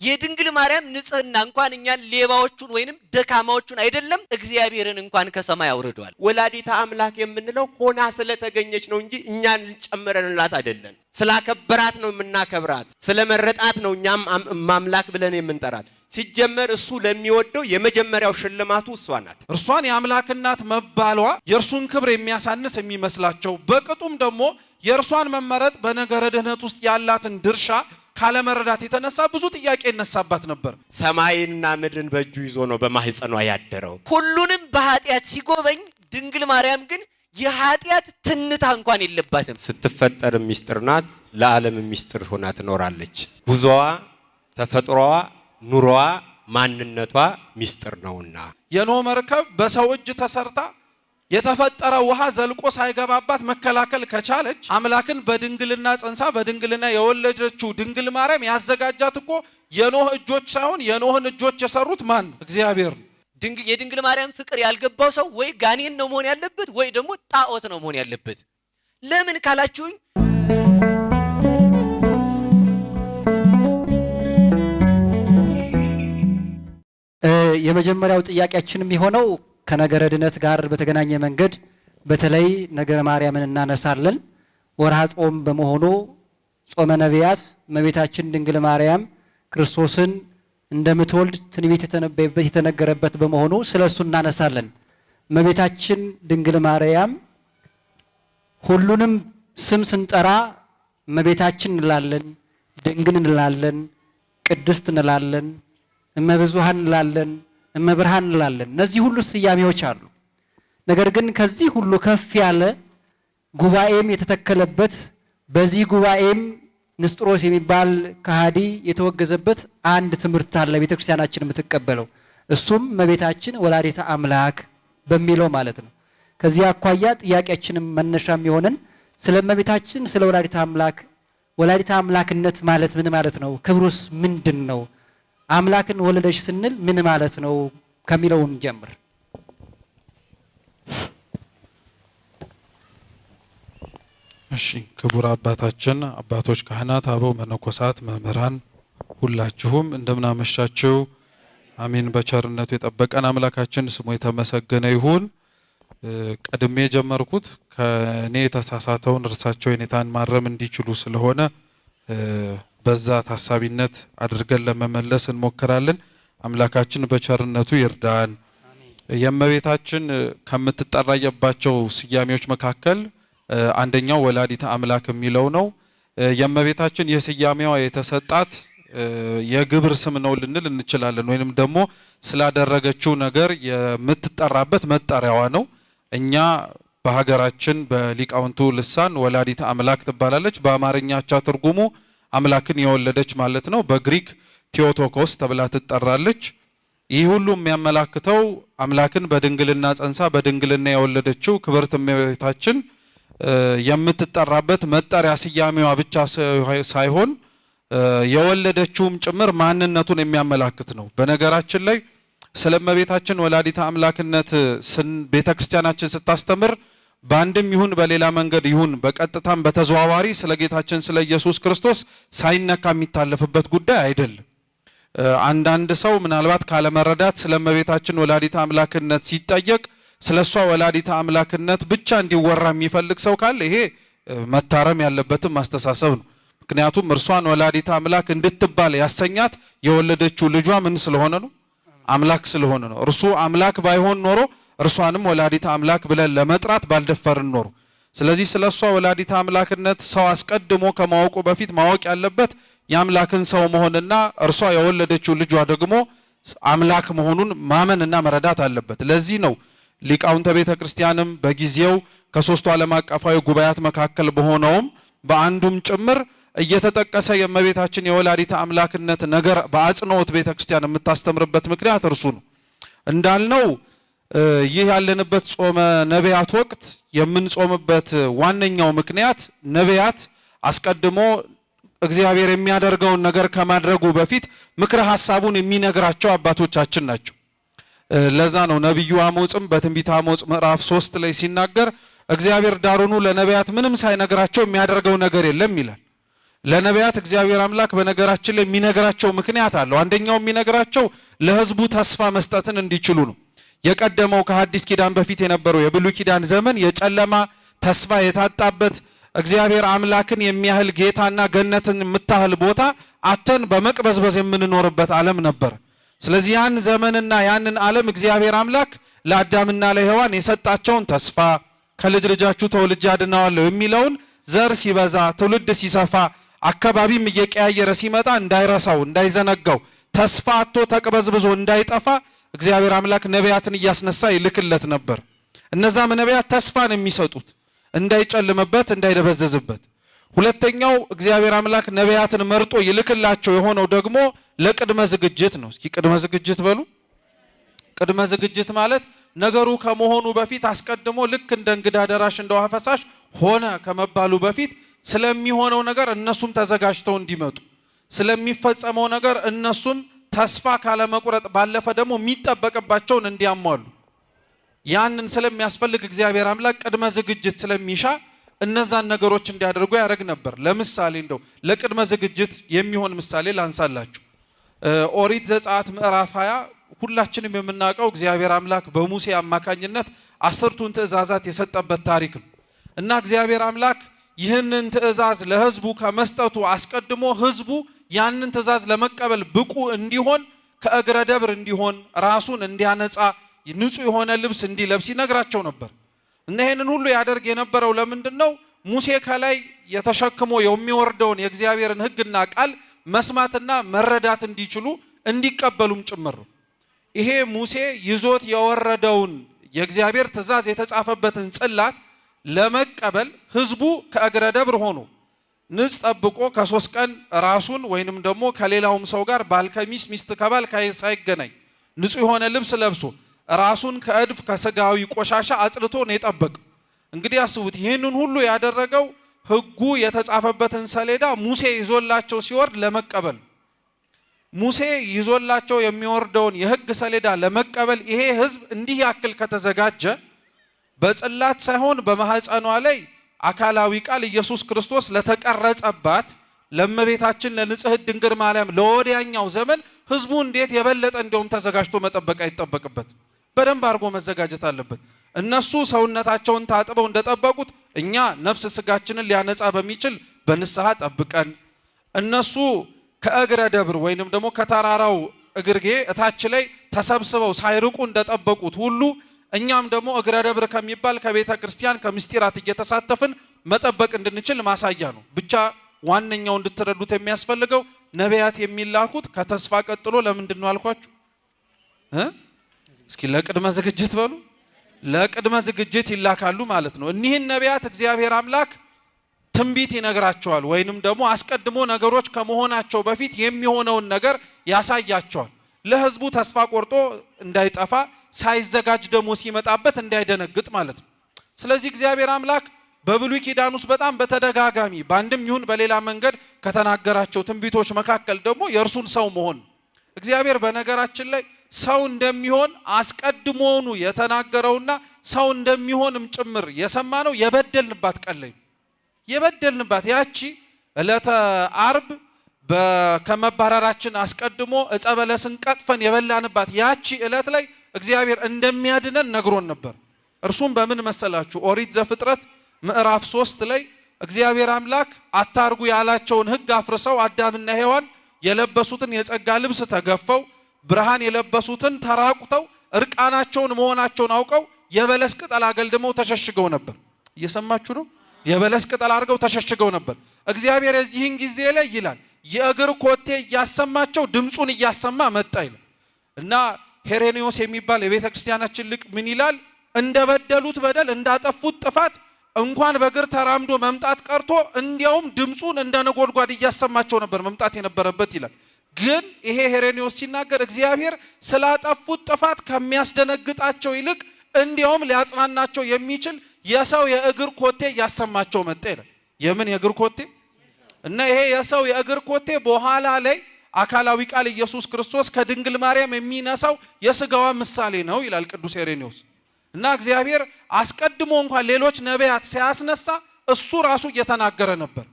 የድንግል ማርያም ንጽህና እንኳን እኛን ሌባዎቹን ወይንም ደካማዎቹን አይደለም እግዚአብሔርን እንኳን ከሰማይ አውርዷል። ወላዲተ አምላክ የምንለው ሆና ስለተገኘች ነው እንጂ እኛን ጨምረንላት አይደለም። ስላከበራት ነው የምናከብራት፣ ስለመረጣት ነው እኛም ማምላክ ብለን የምንጠራት። ሲጀመር እሱ ለሚወደው የመጀመሪያው ሽልማቱ እሷ ናት። እርሷን የአምላክ እናት መባሏ የእርሱን ክብር የሚያሳንስ የሚመስላቸው፣ በቅጡም ደግሞ የእርሷን መመረጥ በነገረ ድኅነት ውስጥ ያላትን ድርሻ ካለመረዳት የተነሳ ብዙ ጥያቄ ይነሳባት ነበር። ሰማይንና ምድርን በእጁ ይዞ ነው በማህፀኗ ያደረው። ሁሉንም በኃጢአት ሲጎበኝ፣ ድንግል ማርያም ግን የኃጢአት ትንታ እንኳን የለባትም። ስትፈጠር ሚስጥር ናት፣ ለዓለም ሚስጥር ሆና ትኖራለች። ጉዞዋ፣ ተፈጥሮዋ፣ ኑሮዋ፣ ማንነቷ ሚስጥር ነውና የኖህ መርከብ በሰው እጅ ተሰርታ የተፈጠረ ውሃ ዘልቆ ሳይገባባት መከላከል ከቻለች፣ አምላክን በድንግልና ጸንሳ በድንግልና የወለደችው ድንግል ማርያም ያዘጋጃት እኮ የኖህ እጆች ሳይሆን የኖህን እጆች የሰሩት ማን ነው? እግዚአብሔር ነው። የድንግል ማርያም ፍቅር ያልገባው ሰው ወይ ጋኔን ነው መሆን ያለበት ወይ ደግሞ ጣዖት ነው መሆን ያለበት። ለምን ካላችሁኝ፣ የመጀመሪያው ጥያቄያችን የሚሆነው ከነገረ ድነት ጋር በተገናኘ መንገድ በተለይ ነገረ ማርያምን እናነሳለን። ወርሃ ጾም በመሆኑ ጾመ ነቢያት እመቤታችን ድንግል ማርያም ክርስቶስን እንደምትወልድ ትንቢት የተነበየበት የተነገረበት በመሆኑ ስለ እሱ እናነሳለን። እመቤታችን ድንግል ማርያም ሁሉንም ስም ስንጠራ እመቤታችን እንላለን፣ ድንግል እንላለን፣ ቅድስት እንላለን፣ እመብዙሃን እንላለን፣ እመብርሃን እንላለን። እነዚህ ሁሉ ስያሜዎች አሉ። ነገር ግን ከዚህ ሁሉ ከፍ ያለ ጉባኤም የተተከለበት፣ በዚህ ጉባኤም ንስጥሮስ የሚባል ከሃዲ የተወገዘበት አንድ ትምህርት አለ ቤተክርስቲያናችን የምትቀበለው፣ እሱም እመቤታችን ወላዲተ አምላክ በሚለው ማለት ነው። ከዚህ አኳያ ጥያቄያችንም መነሻ የሚሆንን ስለ እመቤታችን ስለ ወላዲተ አምላክ፣ ወላዲተ አምላክነት ማለት ምን ማለት ነው? ክብሩስ ምንድን ነው? አምላክን ወለደች ስንል ምን ማለት ነው ከሚለው እንጀምር። እሺ፣ ክቡር አባታችን፣ አባቶች፣ ካህናት፣ አበው መነኮሳት፣ መምህራን ሁላችሁም እንደምናመሻችሁ። አሜን። በቸርነቱ የጠበቀን አምላካችን ስሙ የተመሰገነ ይሁን። ቀድሜ የጀመርኩት ከእኔ የተሳሳተውን እርሳቸው የኔታን ማረም እንዲችሉ ስለሆነ በዛ ታሳቢነት አድርገን ለመመለስ እንሞክራለን። አምላካችን በቸርነቱ ይርዳን። የእመቤታችን ከምትጠራባቸው ስያሜዎች መካከል አንደኛው ወላዲተ አምላክ የሚለው ነው። የእመቤታችን የስያሜዋ የተሰጣት የግብር ስም ነው ልንል እንችላለን፣ ወይንም ደግሞ ስላደረገችው ነገር የምትጠራበት መጠሪያዋ ነው። እኛ በሀገራችን በሊቃውንቱ ልሳን ወላዲተ አምላክ ትባላለች። በአማርኛ አቻ ትርጉሙ አምላክን የወለደች ማለት ነው። በግሪክ ቴዎቶኮስ ተብላ ትጠራለች። ይህ ሁሉ የሚያመላክተው አምላክን በድንግልና ጸንሳ በድንግልና የወለደችው ክብርት እመቤታችን የምትጠራበት መጠሪያ ስያሜዋ ብቻ ሳይሆን የወለደችውም ጭምር ማንነቱን የሚያመላክት ነው። በነገራችን ላይ ስለ እመቤታችን ወላዲተ አምላክነት ቤተ ክርስቲያናችን ስታስተምር በአንድም ይሁን በሌላ መንገድ ይሁን በቀጥታም በተዘዋዋሪ ስለ ጌታችን ስለ ኢየሱስ ክርስቶስ ሳይነካ የሚታለፍበት ጉዳይ አይደለም። አንዳንድ ሰው ምናልባት ካለመረዳት ስለ እመቤታችን ወላዲተ አምላክነት ሲጠየቅ ስለ እሷ ወላዲተ አምላክነት ብቻ እንዲወራ የሚፈልግ ሰው ካለ ይሄ መታረም ያለበትም አስተሳሰብ ነው። ምክንያቱም እርሷን ወላዲተ አምላክ እንድትባል ያሰኛት የወለደችው ልጇ ምን ስለሆነ ነው? አምላክ ስለሆነ ነው። እርሱ አምላክ ባይሆን ኖሮ እርሷንም ወላዲተ አምላክ ብለን ለመጥራት ባልደፈርን ኖሮ። ስለዚህ ስለ እሷ ወላዲተ አምላክነት ሰው አስቀድሞ ከማወቁ በፊት ማወቅ ያለበት የአምላክን ሰው መሆንና እርሷ የወለደችው ልጇ ደግሞ አምላክ መሆኑን ማመንና መረዳት አለበት። ለዚህ ነው ሊቃውንተ ቤተ ክርስቲያንም በጊዜው ከሶስቱ ዓለም አቀፋዊ ጉባኤያት መካከል በሆነውም በአንዱም ጭምር እየተጠቀሰ የእመቤታችን የወላዲተ አምላክነት ነገር በአጽንኦት ቤተ ክርስቲያን የምታስተምርበት ምክንያት እርሱ ነው። እንዳልነው ይህ ያለንበት ጾመ ነቢያት ወቅት የምንጾምበት ዋነኛው ምክንያት ነቢያት አስቀድሞ እግዚአብሔር የሚያደርገውን ነገር ከማድረጉ በፊት ምክረ ሐሳቡን የሚነግራቸው አባቶቻችን ናቸው። ለዛ ነው ነቢዩ አሞጽም በትንቢተ አሞጽ ምዕራፍ 3 ላይ ሲናገር እግዚአብሔር ዳሩኑ ለነቢያት ምንም ሳይነግራቸው የሚያደርገው ነገር የለም ይላል። ለነቢያት እግዚአብሔር አምላክ በነገራችን ላይ የሚነግራቸው ምክንያት አለው። አንደኛው የሚነግራቸው ለሕዝቡ ተስፋ መስጠትን እንዲችሉ ነው። የቀደመው ከሐዲስ ኪዳን በፊት የነበረው የብሉይ ኪዳን ዘመን የጨለማ ተስፋ የታጣበት፣ እግዚአብሔር አምላክን የሚያህል ጌታና ገነትን የምታህል ቦታ አተን በመቅበዝበዝ የምንኖርበት ዓለም ነበር። ስለዚህ ያን ዘመንና ያንን ዓለም እግዚአብሔር አምላክ ለአዳምና ለሔዋን የሰጣቸውን ተስፋ፣ ከልጅ ልጃችሁ ተወልጄ አድነዋለሁ የሚለውን ዘር ሲበዛ፣ ትውልድ ሲሰፋ፣ አካባቢም እየቀያየረ ሲመጣ እንዳይረሳው፣ እንዳይዘነጋው፣ ተስፋ አጥቶ ተቅበዝብዞ እንዳይጠፋ እግዚአብሔር አምላክ ነቢያትን እያስነሳ ይልክለት ነበር። እነዛም ነቢያት ተስፋን የሚሰጡት እንዳይጨልምበት፣ እንዳይደበዘዝበት። ሁለተኛው እግዚአብሔር አምላክ ነቢያትን መርጦ ይልክላቸው የሆነው ደግሞ ለቅድመ ዝግጅት ነው። እስኪ ቅድመ ዝግጅት በሉ። ቅድመ ዝግጅት ማለት ነገሩ ከመሆኑ በፊት አስቀድሞ ልክ እንደ እንግዳ ደራሽ እንደ ውሃ ፈሳሽ ሆነ ከመባሉ በፊት ስለሚሆነው ነገር እነሱም ተዘጋጅተው እንዲመጡ፣ ስለሚፈጸመው ነገር እነሱም ተስፋ ካለመቁረጥ ባለፈ ደግሞ የሚጠበቅባቸውን እንዲያሟሉ፣ ያንን ስለሚያስፈልግ እግዚአብሔር አምላክ ቅድመ ዝግጅት ስለሚሻ እነዛን ነገሮች እንዲያደርጉ ያደርግ ነበር። ለምሳሌ እንደው ለቅድመ ዝግጅት የሚሆን ምሳሌ ላንሳላችሁ። ኦሪት ዘጸአት ምዕራፍ 20 ሁላችንም የምናውቀው እግዚአብሔር አምላክ በሙሴ አማካኝነት 10ቱን ትእዛዛት የሰጠበት ታሪክ ነው። እና እግዚአብሔር አምላክ ይህንን ትእዛዝ ለሕዝቡ ከመስጠቱ አስቀድሞ ሕዝቡ ያንን ትእዛዝ ለመቀበል ብቁ እንዲሆን፣ ከእግረ ደብር እንዲሆን፣ ራሱን እንዲያነጻ፣ ንጹህ የሆነ ልብስ እንዲለብስ ይነግራቸው ነበር። እና ይህንን ሁሉ ያደርግ የነበረው ለምንድን ነው? ሙሴ ከላይ የተሸክሞ የሚወርደውን የእግዚአብሔርን ሕግና ቃል መስማትና መረዳት እንዲችሉ፣ እንዲቀበሉም ጭምር ነው። ይሄ ሙሴ ይዞት የወረደውን የእግዚአብሔር ትእዛዝ የተጻፈበትን ጽላት ለመቀበል ህዝቡ ከእግረ ደብር ሆኖ ንጽ ጠብቆ ከ3 ቀን ራሱን ወይንም ደግሞ ከሌላውም ሰው ጋር ባል ከሚስት፣ ሚስት ከባል ሳይገናኝ፣ ንጹህ የሆነ ልብስ ለብሶ፣ ራሱን ከእድፍ ከስጋዊ ቆሻሻ አጽድቶ ነው የጠበቀው። እንግዲህ አስቡት፣ ይህንን ሁሉ ያደረገው ህጉ የተጻፈበትን ሰሌዳ ሙሴ ይዞላቸው ሲወርድ ለመቀበል። ሙሴ ይዞላቸው የሚወርደውን የህግ ሰሌዳ ለመቀበል ይሄ ህዝብ እንዲህ ያክል ከተዘጋጀ፣ በጽላት ሳይሆን በማህፀኗ ላይ አካላዊ ቃል ኢየሱስ ክርስቶስ ለተቀረጸባት ለእመቤታችን ለንጽሕት ድንግል ማርያም ለወዲያኛው ዘመን ህዝቡ እንዴት የበለጠ እንዲያውም ተዘጋጅቶ መጠበቅ አይጠበቅበት? በደንብ አድርጎ መዘጋጀት አለበት። እነሱ ሰውነታቸውን ታጥበው እንደጠበቁት እኛ ነፍስ ስጋችንን ሊያነጻ በሚችል በንስሐ ጠብቀን፣ እነሱ ከእግረ ደብር ወይንም ደግሞ ከተራራው እግርጌ እታች ላይ ተሰብስበው ሳይርቁ እንደጠበቁት ሁሉ እኛም ደግሞ እግረ ደብር ከሚባል ከቤተ ክርስቲያን ከምስጢራት እየተሳተፍን መጠበቅ እንድንችል ማሳያ ነው። ብቻ ዋነኛው እንድትረዱት የሚያስፈልገው ነቢያት የሚላኩት ከተስፋ ቀጥሎ ለምንድን ነው አልኳችሁ? እስኪ ለቅድመ ዝግጅት በሉ። ለቅድመ ዝግጅት ይላካሉ ማለት ነው። እኒህን ነቢያት እግዚአብሔር አምላክ ትንቢት ይነግራቸዋል ወይንም ደግሞ አስቀድሞ ነገሮች ከመሆናቸው በፊት የሚሆነውን ነገር ያሳያቸዋል። ለሕዝቡ ተስፋ ቆርጦ እንዳይጠፋ፣ ሳይዘጋጅ ደግሞ ሲመጣበት እንዳይደነግጥ ማለት ነው። ስለዚህ እግዚአብሔር አምላክ በብሉይ ኪዳን ውስጥ በጣም በተደጋጋሚ በአንድም ይሁን በሌላ መንገድ ከተናገራቸው ትንቢቶች መካከል ደግሞ የእርሱን ሰው መሆን፣ እግዚአብሔር በነገራችን ላይ ሰው እንደሚሆን አስቀድሞውኑ የተናገረውና ሰው እንደሚሆንም ጭምር የሰማነው የበደልንባት ቀን ላይ፣ የበደልንባት ያቺ ዕለተ አርብ ከመባረራችን አስቀድሞ ዕፀ በለስን ቀጥፈን የበላንባት ያቺ ዕለት ላይ እግዚአብሔር እንደሚያድነን ነግሮን ነበር። እርሱም በምን መሰላችሁ? ኦሪት ዘፍጥረት ምዕራፍ 3 ላይ እግዚአብሔር አምላክ አታርጉ ያላቸውን ሕግ አፍርሰው አዳምና ሔዋን የለበሱትን የጸጋ ልብስ ተገፈው፣ ብርሃን የለበሱትን ተራቁተው፣ እርቃናቸውን መሆናቸውን አውቀው የበለስ ቅጠል አገልድመው ተሸሽገው ነበር። እየሰማችሁ ነው? የበለስ ቅጠል አድርገው ተሸሽገው ነበር። እግዚአብሔር የዚህን ጊዜ ላይ ይላል የእግር ኮቴ እያሰማቸው፣ ድምፁን እያሰማ መጣ ይላል። እና ሄሬኔዎስ የሚባል የቤተ ክርስቲያናችን ሊቅ ምን ይላል? እንደበደሉት በደል፣ እንዳጠፉት ጥፋት እንኳን በእግር ተራምዶ መምጣት ቀርቶ እንዲያውም ድምፁን እንደ ነጎድጓድ እያሰማቸው ነበር መምጣት የነበረበት ይላል። ግን ይሄ ሄሬኔዎስ ሲናገር እግዚአብሔር ስላጠፉት ጥፋት ከሚያስደነግጣቸው ይልቅ እንዲያውም ሊያጽናናቸው የሚችል የሰው የእግር ኮቴ እያሰማቸው መጣ ይላል። የምን የእግር ኮቴ? እና ይሄ የሰው የእግር ኮቴ በኋላ ላይ አካላዊ ቃል ኢየሱስ ክርስቶስ ከድንግል ማርያም የሚነሳው የስጋዋ ምሳሌ ነው ይላል ቅዱስ ሄሬኔዎስ። እና እግዚአብሔር አስቀድሞ እንኳን ሌሎች ነቢያት ሲያስነሳ እሱ ራሱ እየተናገረ ነበር።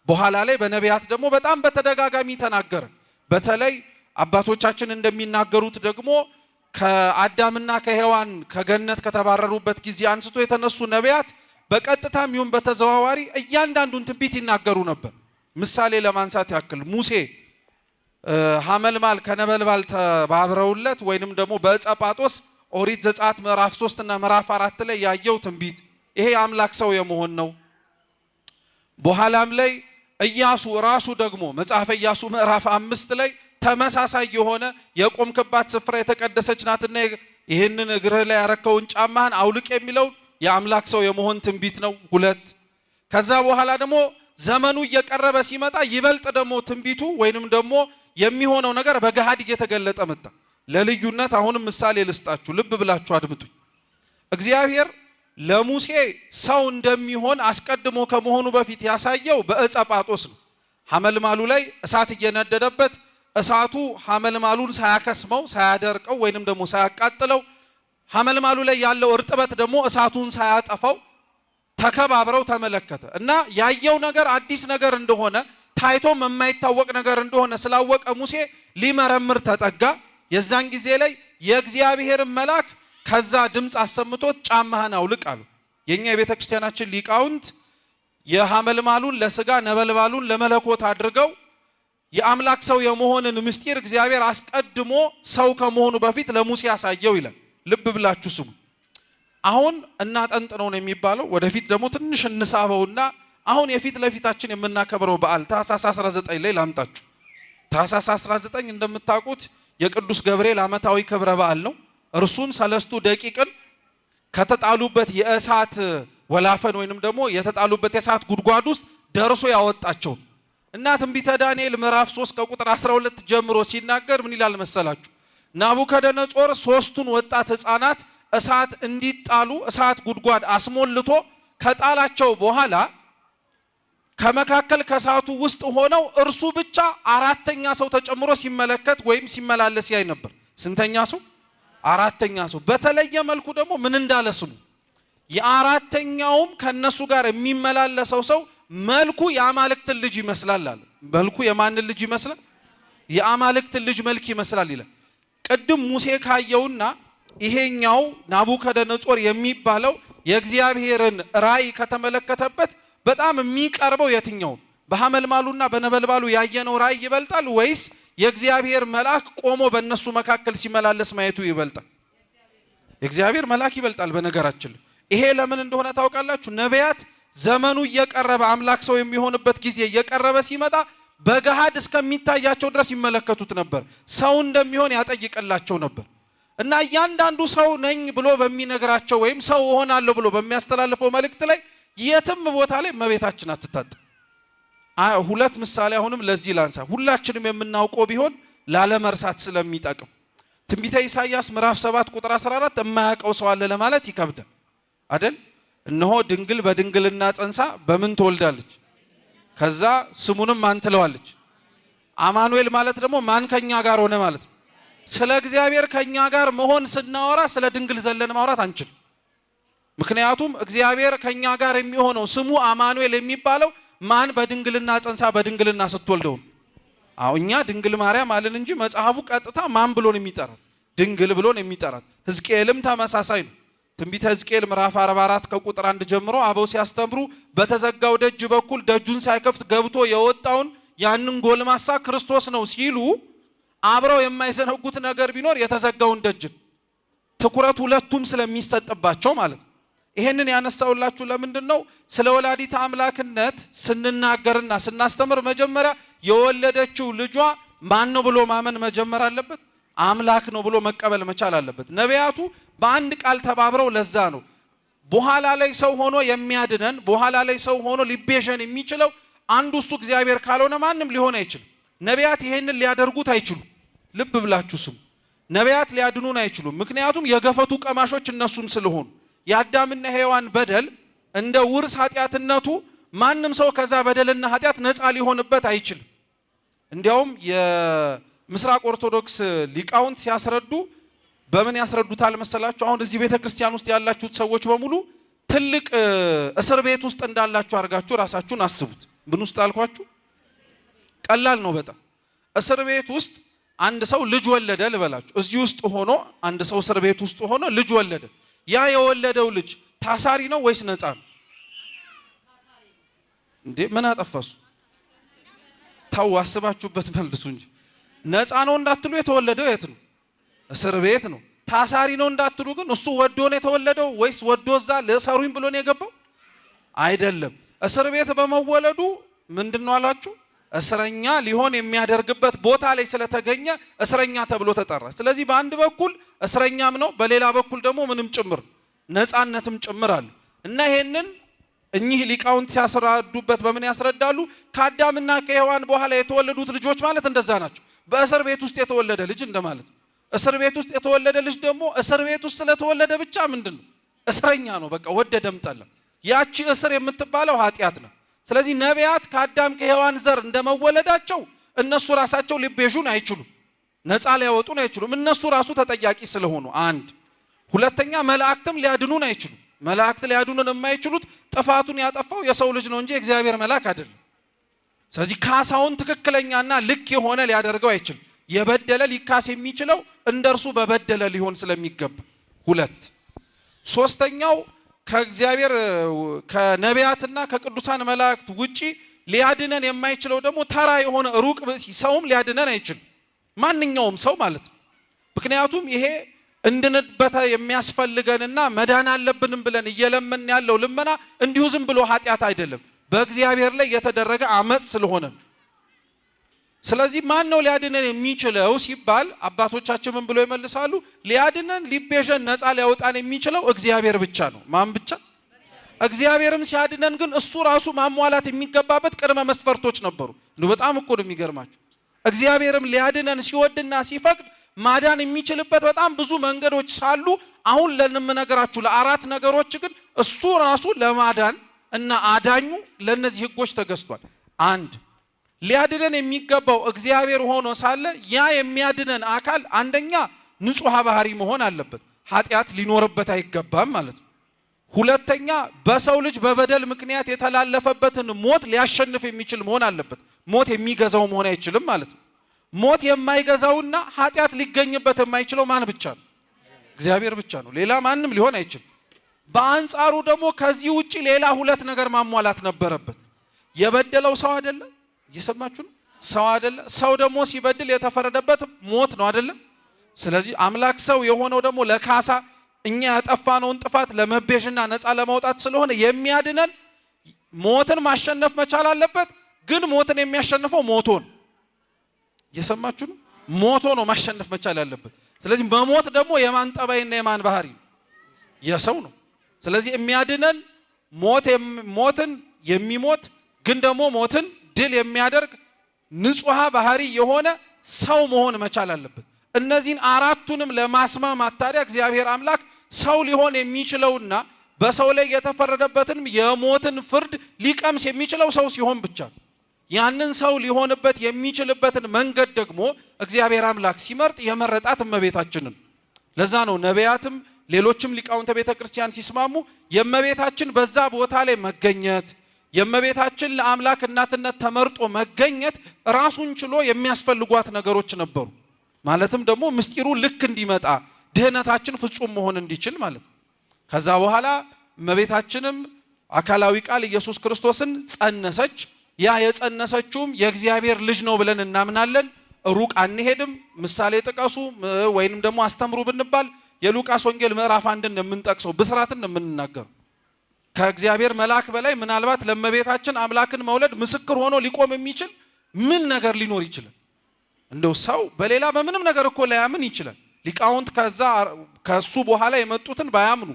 በኋላ ላይ በነቢያት ደግሞ በጣም በተደጋጋሚ ተናገረ። በተለይ አባቶቻችን እንደሚናገሩት ደግሞ ከአዳምና ከሔዋን ከገነት ከተባረሩበት ጊዜ አንስቶ የተነሱ ነቢያት በቀጥታም ይሁን በተዘዋዋሪ እያንዳንዱን ትንቢት ይናገሩ ነበር። ምሳሌ ለማንሳት ያክል ሙሴ ሐመልማል ከነበልባል ተባብረውለት ወይንም ደግሞ በዕፀ ጳጦስ ኦሪት ዘጸአት ምዕራፍ 3 እና ምዕራፍ 4 ላይ ያየው ትንቢት ይሄ የአምላክ ሰው የመሆን ነው። በኋላም ላይ ኢያሱ ራሱ ደግሞ መጽሐፈ ኢያሱ ምዕራፍ 5 ላይ ተመሳሳይ የሆነ የቆምክባት ስፍራ የተቀደሰች ናትና ይህንን እግርህ ላይ ያረከውን ጫማህን አውልቅ የሚለው የአምላክ ሰው የመሆን ትንቢት ነው። ሁለት ከዛ በኋላ ደግሞ ዘመኑ እየቀረበ ሲመጣ ይበልጥ ደግሞ ትንቢቱ ወይንም ደግሞ የሚሆነው ነገር በገሃድ እየተገለጠ መጣ። ለልዩነት አሁንም ምሳሌ ልስጣችሁ፣ ልብ ብላችሁ አድምጡኝ። እግዚአብሔር ለሙሴ ሰው እንደሚሆን አስቀድሞ ከመሆኑ በፊት ያሳየው በዕፀ ጳጦስ ነው። ሐመልማሉ ላይ እሳት እየነደደበት እሳቱ ሐመልማሉን ሳያከስመው ሳያደርቀው ወይንም ደግሞ ሳያቃጥለው ሐመልማሉ ላይ ያለው እርጥበት ደግሞ እሳቱን ሳያጠፋው ተከባብረው ተመለከተ እና ያየው ነገር አዲስ ነገር እንደሆነ ታይቶም የማይታወቅ ነገር እንደሆነ ስላወቀ ሙሴ ሊመረምር ተጠጋ። የዛን ጊዜ ላይ የእግዚአብሔርን መልአክ ከዛ ድምፅ አሰምቶት ጫማህን አውልቅ አሉ። የኛ የቤተ ክርስቲያናችን ሊቃውንት የሐመልማሉን ለስጋ ነበልባሉን ለመለኮት አድርገው የአምላክ ሰው የመሆንን ምስጢር እግዚአብሔር አስቀድሞ ሰው ከመሆኑ በፊት ለሙሴ ያሳየው ይላል። ልብ ብላችሁ ስሙ። አሁን እናጠንጥነው ነው የሚባለው። ወደፊት ደግሞ ትንሽ እንሳበውና አሁን የፊት ለፊታችን የምናከብረው በዓል ታኅሳስ 19 ላይ ላምጣችሁ። ታኅሳስ 19 እንደምታውቁት የቅዱስ ገብርኤል ዓመታዊ ክብረ በዓል ነው። እርሱም ሰለስቱ ደቂቅን ከተጣሉበት የእሳት ወላፈን ወይንም ደግሞ የተጣሉበት የእሳት ጉድጓድ ውስጥ ደርሶ ያወጣቸው እና ትንቢተ ዳንኤል ምዕራፍ 3 ከቁጥር 12 ጀምሮ ሲናገር ምን ይላል መሰላችሁ? ናቡከደነጾር ሶስቱን ወጣት ሕፃናት እሳት እንዲጣሉ እሳት ጉድጓድ አስሞልቶ ከጣላቸው በኋላ ከመካከል ከእሳቱ ውስጥ ሆነው እርሱ ብቻ አራተኛ ሰው ተጨምሮ ሲመለከት ወይም ሲመላለስ ያይ ነበር። ስንተኛ ሰው? አራተኛ ሰው። በተለየ መልኩ ደግሞ ምን እንዳለ ስሙ። የአራተኛውም ከነሱ ጋር የሚመላለሰው ሰው መልኩ የአማልክትን ልጅ ይመስላል አለ። መልኩ የማንን ልጅ ይመስላል? የአማልክትን ልጅ መልክ ይመስላል ይላል። ቅድም ሙሴ ካየውና ይሄኛው ናቡከደነጾር የሚባለው የእግዚአብሔርን ራእይ ከተመለከተበት በጣም የሚቀርበው የትኛው? በሐመልማሉና በነበልባሉ ያየነው ራእይ ይበልጣል ወይስ የእግዚአብሔር መልአክ ቆሞ በእነሱ መካከል ሲመላለስ ማየቱ ይበልጣል? የእግዚአብሔር መልአክ ይበልጣል። በነገራችን ይሄ ለምን እንደሆነ ታውቃላችሁ? ነቢያት ዘመኑ እየቀረበ አምላክ ሰው የሚሆንበት ጊዜ እየቀረበ ሲመጣ በገሃድ እስከሚታያቸው ድረስ ይመለከቱት ነበር። ሰው እንደሚሆን ያጠይቅላቸው ነበር። እና እያንዳንዱ ሰው ነኝ ብሎ በሚነግራቸው ወይም ሰው እሆናለሁ ብሎ በሚያስተላልፈው መልእክት ላይ የትም ቦታ ላይ እመቤታችን አትታጣም። ሁለት ምሳሌ አሁንም ለዚህ ላንሳ፣ ሁላችንም የምናውቀው ቢሆን ላለመርሳት ስለሚጠቅም። ትንቢተ ኢሳይያስ ምዕራፍ 7 ቁጥር 14 የማያውቀው ሰው አለ ለማለት ይከብዳል አይደል? እነሆ ድንግል በድንግልና ጸንሳ በምን ትወልዳለች? ከዛ ስሙንም ማን ትለዋለች? አማኑኤል ማለት ደግሞ ማን ከኛ ጋር ሆነ ማለት ነው። ስለ እግዚአብሔር ከኛ ጋር መሆን ስናወራ ስለ ድንግል ዘለን ማውራት አንችልም። ምክንያቱም እግዚአብሔር ከኛ ጋር የሚሆነው ስሙ አማኑኤል የሚባለው ማን በድንግልና ጸንሳ በድንግልና ስትወልደው ነው። አዎ እኛ ድንግል ማርያም አለን እንጂ መጽሐፉ ቀጥታ ማን ብሎ ነው የሚጠራት? ድንግል ብሎ ነው የሚጠራት። ሕዝቅኤልም ተመሳሳይ ነው። ትንቢተ ሕዝቅኤል ምዕራፍ 44 ከቁጥር 1 ጀምሮ አበው ሲያስተምሩ በተዘጋው ደጅ በኩል ደጁን ሳይከፍት ገብቶ የወጣውን ያንን ጎልማሳ ክርስቶስ ነው ሲሉ አብረው የማይዘነጉት ነገር ቢኖር የተዘጋውን ደጅ ትኩረት ሁለቱም ስለሚሰጥባቸው ማለት ነው። ይሄንን ያነሳውላችሁ ለምንድን ነው? ስለ ወላዲተ አምላክነት ስንናገርና ስናስተምር መጀመሪያ የወለደችው ልጇ ማን ነው ብሎ ማመን መጀመር አለበት። አምላክ ነው ብሎ መቀበል መቻል አለበት። ነቢያቱ በአንድ ቃል ተባብረው ለዛ ነው በኋላ ላይ ሰው ሆኖ የሚያድነን በኋላ ላይ ሰው ሆኖ ሊቤዠን የሚችለው አንዱ እሱ እግዚአብሔር ካልሆነ ማንም ሊሆን አይችልም። ነቢያት ይሄንን ሊያደርጉት አይችሉም። ልብ ብላችሁ ስሙ። ነቢያት ሊያድኑን አይችሉም። ምክንያቱም የገፈቱ ቀማሾች እነሱም ስለሆኑ የአዳምና ሔዋን በደል እንደ ውርስ ኃጢአትነቱ ማንም ሰው ከዛ በደልና ኃጢአት ነፃ ሊሆንበት አይችልም። እንዲያውም የምስራቅ ኦርቶዶክስ ሊቃውንት ሲያስረዱ በምን ያስረዱታል መሰላችሁ? አሁን እዚህ ቤተ ክርስቲያን ውስጥ ያላችሁት ሰዎች በሙሉ ትልቅ እስር ቤት ውስጥ እንዳላችሁ አድርጋችሁ ራሳችሁን አስቡት። ምን ውስጥ አልኳችሁ? ቀላል ነው በጣም። እስር ቤት ውስጥ አንድ ሰው ልጅ ወለደ ልበላችሁ። እዚህ ውስጥ ሆኖ አንድ ሰው እስር ቤት ውስጥ ሆኖ ልጅ ወለደ። ያ የወለደው ልጅ ታሳሪ ነው ወይስ ነፃ ነው? እንዴ ምን አጠፋሱ? ታው አስባችሁበት መልሱ እንጂ። ነፃ ነው እንዳትሉ የተወለደው የት ነው? እስር ቤት ነው። ታሳሪ ነው እንዳትሉ ግን እሱ ወዶ ነው የተወለደው ወይስ ወዶ እዛ ለሰሩኝ ብሎ ነው የገባው? አይደለም። እስር ቤት በመወለዱ ምንድነው አላችሁ? እስረኛ ሊሆን የሚያደርግበት ቦታ ላይ ስለተገኘ እስረኛ ተብሎ ተጠራ። ስለዚህ በአንድ በኩል እስረኛም ነው፣ በሌላ በኩል ደግሞ ምንም ጭምር ነፃነትም ጭምር አለ እና ይሄንን እኚህ ሊቃውንት ሲያስረዱበት በምን ያስረዳሉ? ከአዳምና ከሔዋን በኋላ የተወለዱት ልጆች ማለት እንደዛ ናቸው። በእስር ቤት ውስጥ የተወለደ ልጅ እንደማለት ነው። እስር ቤት ውስጥ የተወለደ ልጅ ደግሞ እስር ቤት ውስጥ ስለተወለደ ብቻ ምንድነው እስረኛ ነው። በቃ ወደደም ጠላ። ያቺ እስር የምትባለው ኃጢአት ነው። ስለዚህ ነቢያት ከአዳም ከሔዋን ዘር እንደመወለዳቸው እነሱ ራሳቸው ሊቤዡን አይችሉም፣ ነፃ ሊያወጡን አይችሉም። እነሱ ራሱ ተጠያቂ ስለሆኑ አንድ። ሁለተኛ መላእክትም ሊያድኑን አይችሉም። መላእክት ሊያድኑን የማይችሉት ጥፋቱን ያጠፋው የሰው ልጅ ነው እንጂ የእግዚአብሔር መልአክ አይደለም። ስለዚህ ካሳውን ትክክለኛና ልክ የሆነ ሊያደርገው አይችልም። የበደለ ሊካስ የሚችለው እንደርሱ በበደለ ሊሆን ስለሚገባ ሁለት። ሶስተኛው ከእግዚአብሔር ከነቢያትና ከቅዱሳን መላእክት ውጪ ሊያድነን የማይችለው ደግሞ ተራ የሆነ ሩቅ ብእሲ ሰውም ሊያድነን አይችልም። ማንኛውም ሰው ማለት ነው። ምክንያቱም ይሄ እንድንበታ የሚያስፈልገንና መዳን አለብንም ብለን እየለመን ያለው ልመና እንዲሁ ዝም ብሎ ኃጢአት አይደለም፣ በእግዚአብሔር ላይ የተደረገ አመጽ ስለሆነ ነው። ስለዚህ ማን ነው ሊያድነን የሚችለው ሲባል አባቶቻችን ምን ብለው ይመልሳሉ? ሊያድነን ሊቤዠን ነፃ ሊያወጣን የሚችለው እግዚአብሔር ብቻ ነው። ማን ብቻ? እግዚአብሔርም ሲያድነን ግን እሱ ራሱ ማሟላት የሚገባበት ቅድመ መስፈርቶች ነበሩ። እንደው በጣም እኮ ነው የሚገርማችሁ። እግዚአብሔርም ሊያድነን ሲወድና ሲፈቅድ ማዳን የሚችልበት በጣም ብዙ መንገዶች ሳሉ አሁን ለምነግራችሁ ለአራት ነገሮች ግን እሱ ራሱ ለማዳን እና አዳኙ ለነዚህ ህጎች ተገዝቷል። አንድ፣ ሊያድነን የሚገባው እግዚአብሔር ሆኖ ሳለ ያ የሚያድነን አካል አንደኛ ንጹሐ ባህሪ መሆን አለበት፣ ኃጢአት ሊኖርበት አይገባም ማለት ነው። ሁለተኛ በሰው ልጅ በበደል ምክንያት የተላለፈበትን ሞት ሊያሸንፍ የሚችል መሆን አለበት። ሞት የሚገዛው መሆን አይችልም ማለት ነው። ሞት የማይገዛውና ኃጢአት ሊገኝበት የማይችለው ማን ብቻ ነው? እግዚአብሔር ብቻ ነው። ሌላ ማንም ሊሆን አይችልም። በአንጻሩ ደግሞ ከዚህ ውጪ ሌላ ሁለት ነገር ማሟላት ነበረበት። የበደለው ሰው አይደለም፣ እየሰማችሁ ነው? ሰው አይደለም። ሰው ደግሞ ሲበድል የተፈረደበት ሞት ነው አይደለም? ስለዚህ አምላክ ሰው የሆነው ደግሞ ለካሳ እኛ ያጠፋነውን ጥፋት ለመቤዥና ነፃ ለማውጣት ስለሆነ የሚያድነን ሞትን ማሸነፍ መቻል አለበት። ግን ሞትን የሚያሸንፈው ሞቶ ነው። እየሰማችሁ ነው? ሞቶ ነው ማሸነፍ መቻል ያለበት። ስለዚህ መሞት ደግሞ የማን ጠባይና የማን ባህሪ ነው? የሰው ነው። ስለዚህ የሚያድነን ሞትን የሚሞት ግን ደግሞ ሞትን ድል የሚያደርግ ንጹሃ ባህሪ የሆነ ሰው መሆን መቻል አለበት። እነዚህን አራቱንም ለማስማማት ታዲያ እግዚአብሔር አምላክ ሰው ሊሆን የሚችለውና በሰው ላይ የተፈረደበትን የሞትን ፍርድ ሊቀምስ የሚችለው ሰው ሲሆን ብቻ ነው። ያንን ሰው ሊሆንበት የሚችልበትን መንገድ ደግሞ እግዚአብሔር አምላክ ሲመርጥ የመረጣት እመቤታችንን። ለዛ ነው ነቢያትም ሌሎችም ሊቃውንተ ቤተክርስቲያን ሲስማሙ የእመቤታችን በዛ ቦታ ላይ መገኘት የእመቤታችን ለአምላክ እናትነት ተመርጦ መገኘት ራሱን ችሎ የሚያስፈልጓት ነገሮች ነበሩ። ማለትም ደግሞ ምስጢሩ ልክ እንዲመጣ ድህነታችን ፍጹም መሆን እንዲችል ማለት ነው። ከዛ በኋላ እመቤታችንም አካላዊ ቃል ኢየሱስ ክርስቶስን ጸነሰች። ያ የጸነሰችውም የእግዚአብሔር ልጅ ነው ብለን እናምናለን። ሩቅ አንሄድም። ምሳሌ ጥቀሱ ወይንም ደግሞ አስተምሩ ብንባል የሉቃስ ወንጌል ምዕራፍ 1 ነው የምንጠቅሰው፣ ብስራትን ነው የምንናገረው። ከእግዚአብሔር መልአክ በላይ ምናልባት ለእመቤታችን አምላክን መውለድ ምስክር ሆኖ ሊቆም የሚችል ምን ነገር ሊኖር ይችላል? እንደው ሰው በሌላ በምንም ነገር እኮ ላያምን ይችላል። ሊቃውንት ከዛ ከሱ በኋላ የመጡትን ባያምኑ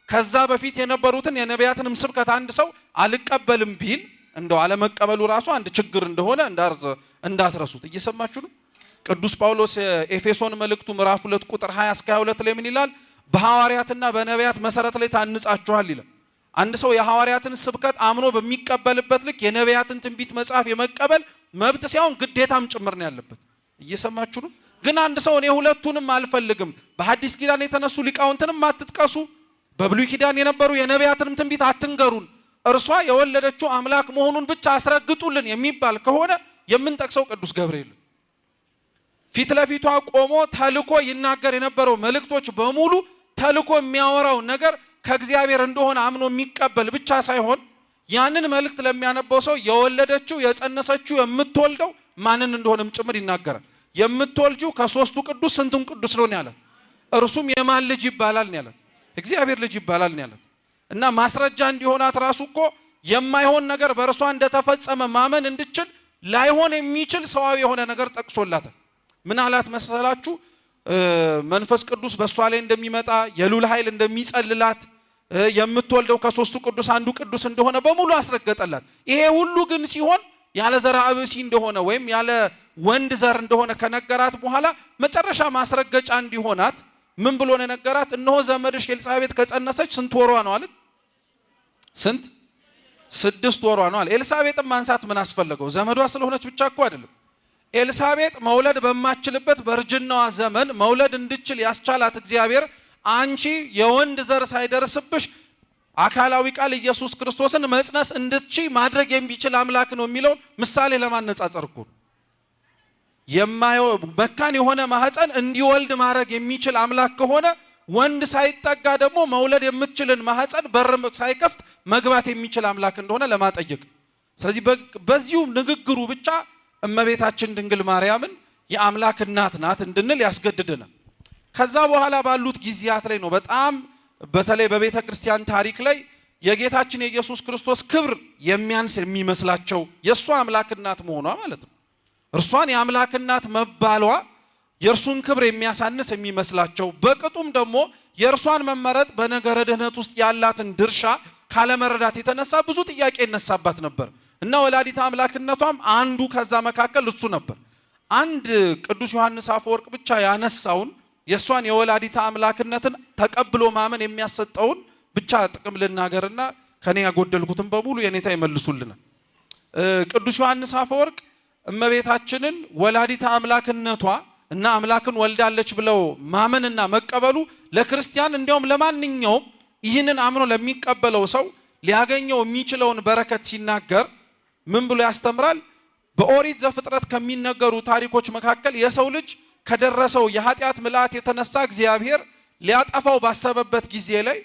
ከዛ በፊት የነበሩትን የነቢያትንም ስብከት አንድ ሰው አልቀበልም ቢል እንደው አለመቀበሉ ራሱ አንድ ችግር እንደሆነ እንዳትረሱት። እየሰማችሁ ነው። ቅዱስ ጳውሎስ ኤፌሶን መልእክቱ ምዕራፍ 2 ቁጥር 20 እስከ 22 ላይ ምን ይላል? በሐዋርያትና በነቢያት መሰረት ላይ ታንጻችኋል ይላል። አንድ ሰው የሐዋርያትን ስብከት አምኖ በሚቀበልበት ልክ የነቢያትን ትንቢት መጽሐፍ የመቀበል መብት ሳይሆን ግዴታም ጭምር ነው ያለበት። እየሰማችሁ ነው። ግን አንድ ሰው እኔ ሁለቱንም አልፈልግም፣ በሐዲስ ኪዳን የተነሱ ሊቃውንትንም አትጥቀሱ፣ በብሉይ ኪዳን የነበሩ የነቢያትንም ትንቢት አትንገሩን፣ እርሷ የወለደችው አምላክ መሆኑን ብቻ አስረግጡልን የሚባል ከሆነ የምንጠቅሰው ቅዱስ ገብርኤል ፊት ለፊቷ ቆሞ ተልኮ ይናገር የነበረው መልእክቶች በሙሉ ተልኮ የሚያወራው ነገር ከእግዚአብሔር እንደሆነ አምኖ የሚቀበል ብቻ ሳይሆን ያንን መልእክት ለሚያነበው ሰው የወለደችው የጸነሰችው የምትወልደው ማንን እንደሆነም ጭምር ይናገራል። የምትወልጂው ከሶስቱ ቅዱስ ስንቱን ቅዱስ ነው ያላት። እርሱም የማን ልጅ ይባላል ነው ያላት? እግዚአብሔር ልጅ ይባላል ነው ያላት። እና ማስረጃ እንዲሆናት ራሱ እኮ የማይሆን ነገር በእርሷ እንደተፈጸመ ማመን እንድችል ላይሆን የሚችል ሰዋዊ የሆነ ነገር ጠቅሶላታል። ምን አላት መሰላችሁ? መንፈስ ቅዱስ በእሷ ላይ እንደሚመጣ፣ የልዑል ኃይል እንደሚጸልላት፣ የምትወልደው ከሶስቱ ቅዱስ አንዱ ቅዱስ እንደሆነ በሙሉ አስረገጠላት። ይሄ ሁሉ ግን ሲሆን ያለ ዘርአ ብእሲ እንደሆነ ወይም ያለ ወንድ ዘር እንደሆነ ከነገራት በኋላ መጨረሻ ማስረገጫ እንዲሆናት ምን ብሎ ነው የነገራት? እነሆ ዘመድሽ ኤልሳቤጥ ከጸነሰች ስንት ወሯ ነው አለች? ስንት? 6 ወሯ ነው አለ። ኤልሳቤጥን ማንሳት ምን አስፈለገው? ዘመዷ ስለሆነች ብቻ እኮ አይደለም። ኤልሳቤጥ መውለድ በማትችልበት በእርጅናዋ ዘመን መውለድ እንድችል ያስቻላት እግዚአብሔር አንቺ የወንድ ዘር ሳይደርስብሽ አካላዊ ቃል ኢየሱስ ክርስቶስን መጽነስ እንድትችይ ማድረግ የሚችል አምላክ ነው የሚለውን ምሳሌ ለማነጻጸር እኮ ነው። መካን የሆነ ማህፀን እንዲወልድ ማድረግ የሚችል አምላክ ከሆነ ወንድ ሳይጠጋ ደግሞ መውለድ የምትችልን ማህፀን በር ሳይከፍት መግባት የሚችል አምላክ እንደሆነ ለማጠየቅ። ስለዚህ በዚሁ ንግግሩ ብቻ እመቤታችን ድንግል ማርያምን የአምላክ እናት ናት እንድንል ያስገድደናል። ከዛ በኋላ ባሉት ጊዜያት ላይ ነው በጣም በተለይ በቤተ ክርስቲያን ታሪክ ላይ የጌታችን የኢየሱስ ክርስቶስ ክብር የሚያንስ የሚመስላቸው የእሷ አምላክ እናት መሆኗ ማለት ነው። እርሷን የአምላክ እናት መባሏ የእርሱን ክብር የሚያሳንስ የሚመስላቸው፣ በቅጡም ደግሞ የእርሷን መመረጥ በነገረ ድኅነት ውስጥ ያላትን ድርሻ ካለመረዳት የተነሳ ብዙ ጥያቄ ይነሳባት ነበር እና ወላዲተ አምላክነቷም አንዱ ከዛ መካከል እሱ ነበር። አንድ ቅዱስ ዮሐንስ አፈወርቅ ብቻ ያነሳውን የእሷን የወላዲተ አምላክነትን ተቀብሎ ማመን የሚያሰጠውን ብቻ ጥቅም ልናገርና ከኔ ያጎደልኩትን በሙሉ የኔታ ይመልሱልናል። ቅዱስ ዮሐንስ አፈወርቅ እመቤታችንን ወላዲተ አምላክነቷ እና አምላክን ወልዳለች ብለው ማመንና መቀበሉ ለክርስቲያን እንዲያውም ለማንኛውም ይህንን አምኖ ለሚቀበለው ሰው ሊያገኘው የሚችለውን በረከት ሲናገር ምን ብሎ ያስተምራል? በኦሪት ዘፍጥረት ከሚነገሩ ታሪኮች መካከል የሰው ልጅ ከደረሰው የኃጢአት ምልአት የተነሳ እግዚአብሔር ሊያጠፋው ባሰበበት ጊዜ ላይ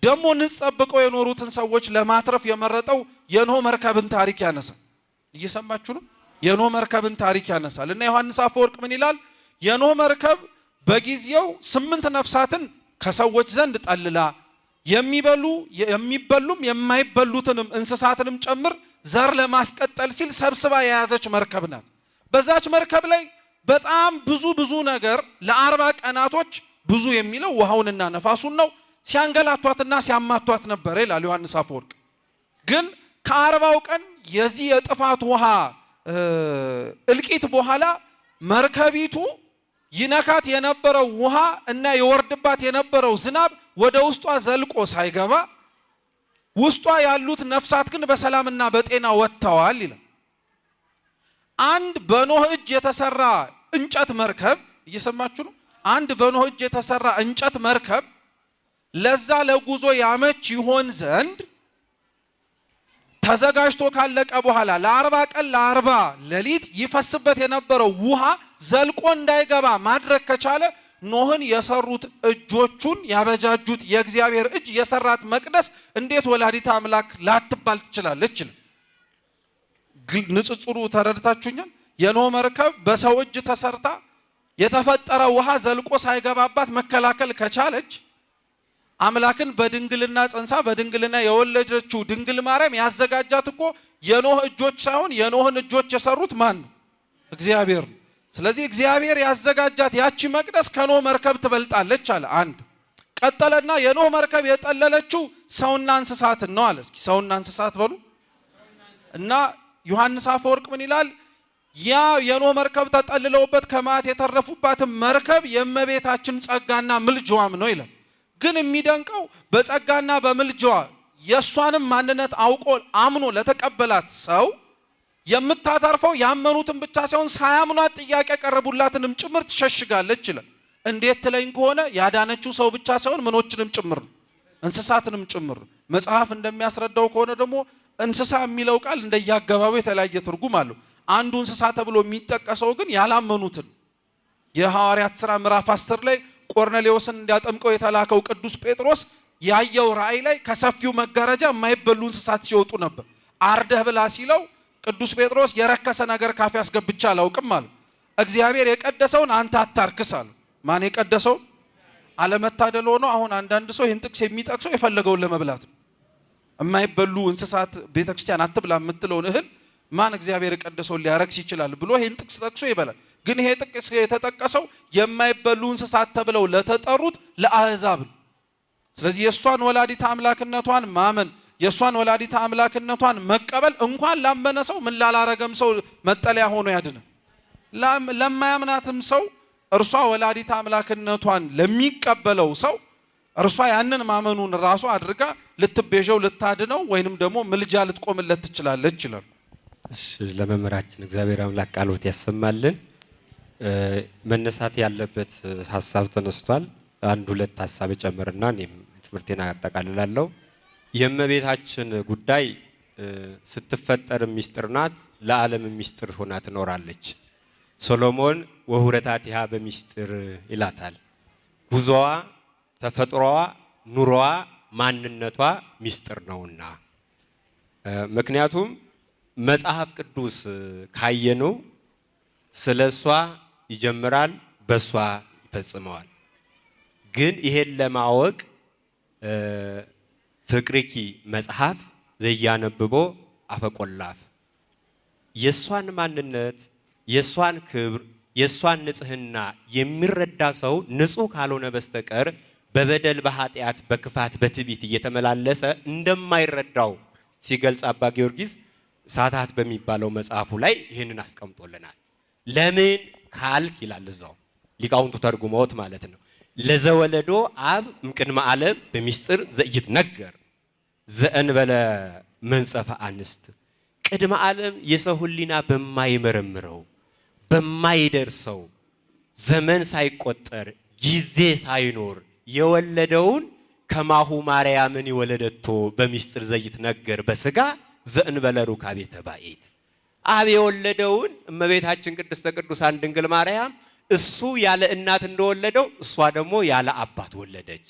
ደግሞ ንጽሕ ጠብቀው የኖሩትን ሰዎች ለማትረፍ የመረጠው የኖህ መርከብን ታሪክ ያነሳል። እየሰማችሁ ነው? የኖህ መርከብን ታሪክ ያነሳል እና ዮሐንስ አፈወርቅ ምን ይላል? የኖህ መርከብ በጊዜው 8 ነፍሳትን ከሰዎች ዘንድ ጠልላ የሚበሉ የሚበሉም የማይበሉትንም እንስሳትንም ጨምር ዘር ለማስቀጠል ሲል ሰብስባ የያዘች መርከብ ናት። በዛች መርከብ ላይ በጣም ብዙ ብዙ ነገር ለ40 ቀናቶች ብዙ የሚለው ውሃውንና ነፋሱን ነው ሲያንገላቷትና ሲያማቷት ነበር ይላል ዮሐንስ አፈወርቅ። ግን ከ40ው ቀን የዚህ የጥፋት ውሃ እልቂት በኋላ መርከቢቱ ይነካት የነበረው ውሃ እና የወርድባት የነበረው ዝናብ ወደ ውስጧ ዘልቆ ሳይገባ ውስጧ ያሉት ነፍሳት ግን በሰላምና በጤና ወጥተዋል ይላል። አንድ በኖህ እጅ የተሰራ እንጨት መርከብ፣ እየሰማችሁ ነው? አንድ በኖህ እጅ የተሰራ እንጨት መርከብ ለዛ ለጉዞ ያመች ይሆን ዘንድ ተዘጋጅቶ ካለቀ በኋላ ለ40 ቀን ለ40 ሌሊት ይፈስበት የነበረው ውሃ ዘልቆ እንዳይገባ ማድረግ ከቻለ ኖህን የሰሩት እጆቹን ያበጃጁት የእግዚአብሔር እጅ የሰራት መቅደስ እንዴት ወላዲተ አምላክ ላትባል ትችላለች? ንጽጽሩ ተረድታችሁኛል? የኖህ መርከብ በሰው እጅ ተሰርታ የተፈጠረ ውሃ ዘልቆ ሳይገባባት መከላከል ከቻለች አምላክን በድንግልና ጸንሳ በድንግልና የወለደችው ድንግል ማርያም ያዘጋጃት እኮ የኖህ እጆች ሳይሆን የኖህን እጆች የሰሩት ማን ነው? እግዚአብሔር ነው። ስለዚህ እግዚአብሔር ያዘጋጃት ያቺ መቅደስ ከኖህ መርከብ ትበልጣለች አለ። አንድ ቀጠለና የኖህ መርከብ የጠለለችው ሰውና እንስሳትን ነው አለ። እስኪ ሰውና እንስሳት በሉ። እና ዮሐንስ አፈወርቅ ምን ይላል? ያ የኖህ መርከብ ተጠልለውበት ከመዓት የተረፉባት መርከብ የእመቤታችን ጸጋና ምልጃዋም ነው ይላል። ግን የሚደንቀው በጸጋና በምልጃዋ የሷንም ማንነት አውቆ አምኖ ለተቀበላት ሰው የምታተርፈው ያመኑትን ብቻ ሳይሆን ሳያምኗት ጥያቄ ያቀረቡላትንም ጭምር ትሸሽጋለች ይላል። እንዴት ትለኝ ከሆነ ያዳነችው ሰው ብቻ ሳይሆን ምኖችንም ጭምር ነው፣ እንስሳትንም ጭምር። መጽሐፍ እንደሚያስረዳው ከሆነ ደግሞ እንስሳ የሚለው ቃል እንደየአገባቡ የተለያየ ትርጉም አለው። አንዱ እንስሳ ተብሎ የሚጠቀሰው ግን ያላመኑትን የሐዋርያት ሥራ ምዕራፍ 10 ላይ ቆርኔሌዎስን እንዲያጠምቀው የተላከው ቅዱስ ጴጥሮስ ያየው ራእይ ላይ ከሰፊው መጋረጃ የማይበሉ እንስሳት ሲወጡ ነበር። አርደህ ብላ ሲለው ቅዱስ ጴጥሮስ የረከሰ ነገር ካፌ አስገብቼ አላውቅም አለ። እግዚአብሔር የቀደሰውን አንተ አታርክስ አለ። ማን የቀደሰው? አለመታደል ሆኖ አሁን አንዳንድ ሰው ይህን ጥቅስ የሚጠቅሰው የፈለገውን ለመብላት ነው። የማይበሉ እንስሳት ቤተክርስቲያን አትብላ የምትለውን እህል ማን እግዚአብሔር የቀደሰውን ሊያረክስ ይችላል ብሎ ይህን ጥቅስ ጠቅሶ ይበላል። ግን ይሄ ጥቅስ የተጠቀሰው የማይበሉ እንስሳት ተብለው ለተጠሩት ለአሕዛብ ነው። ስለዚህ የእሷን ወላዲተ አምላክነቷን ማመን፣ የእሷን ወላዲተ አምላክነቷን መቀበል እንኳን ላመነ ሰው ምን ላላረገም ሰው መጠለያ ሆኖ ያድነ። ለማያምናትም ሰው እርሷ ወላዲተ አምላክነቷን ለሚቀበለው ሰው እርሷ ያንን ማመኑን ራሱ አድርጋ ልትቤዠው፣ ልታድነው ወይንም ደግሞ ምልጃ ልትቆምለት ትችላለች ይላሉ። እሺ፣ ለመምህራችን እግዚአብሔር አምላክ ቃሎት ያሰማልን። መነሳት ያለበት ሀሳብ ተነስቷል። አንድ ሁለት ሀሳብ እጨምርና እኔም ትምህርቴን አጠቃልላለሁ። የእመቤታችን ጉዳይ ስትፈጠር ሚስጥር ናት፣ ለዓለም ሚስጥር ሆና ትኖራለች። ሶሎሞን ወሁረታቲሃ በሚስጥር ይላታል። ጉዞዋ፣ ተፈጥሮዋ፣ ኑሮዋ፣ ማንነቷ ሚስጥር ነውና ምክንያቱም መጽሐፍ ቅዱስ ካየነው ስለ እሷ ይጀምራል፣ በእሷ ይፈጽመዋል። ግን ይሄን ለማወቅ ፍቅርኪ መጽሐፍ ዘያነብቦ አፈቆላፍ የእሷን ማንነት፣ የእሷን ክብር፣ የእሷን ንጽህና የሚረዳ ሰው ንጹህ ካልሆነ በስተቀር በበደል፣ በኃጢአት፣ በክፋት፣ በትዕቢት እየተመላለሰ እንደማይረዳው ሲገልጽ አባ ጊዮርጊስ ሳታት በሚባለው መጽሐፉ ላይ ይህንን አስቀምጦልናል። ለምን ካልክ ይላል እዛው ሊቃውንቱ ተርጉመውት ማለት ነው። ለዘወለዶ አብ እምቅድመ ዓለም በሚስጥር ዘኢይትነገር ዘእንበለ መንጸፈ አንስት። ቅድመ ዓለም የሰው ሕሊና በማይመረምረው፣ በማይደርሰው፣ ዘመን ሳይቆጠር ጊዜ ሳይኖር የወለደውን ከማሁ ማርያምን የወለደቶ በሚስጥር ዘኢይትነገር በስጋ ዘእንበለ ሩካቤ ተባኤት። አብ የወለደውን እመቤታችን ቅድስተ ቅዱሳን ድንግል ማርያም እሱ ያለ እናት እንደወለደው እሷ ደግሞ ያለ አባት ወለደች።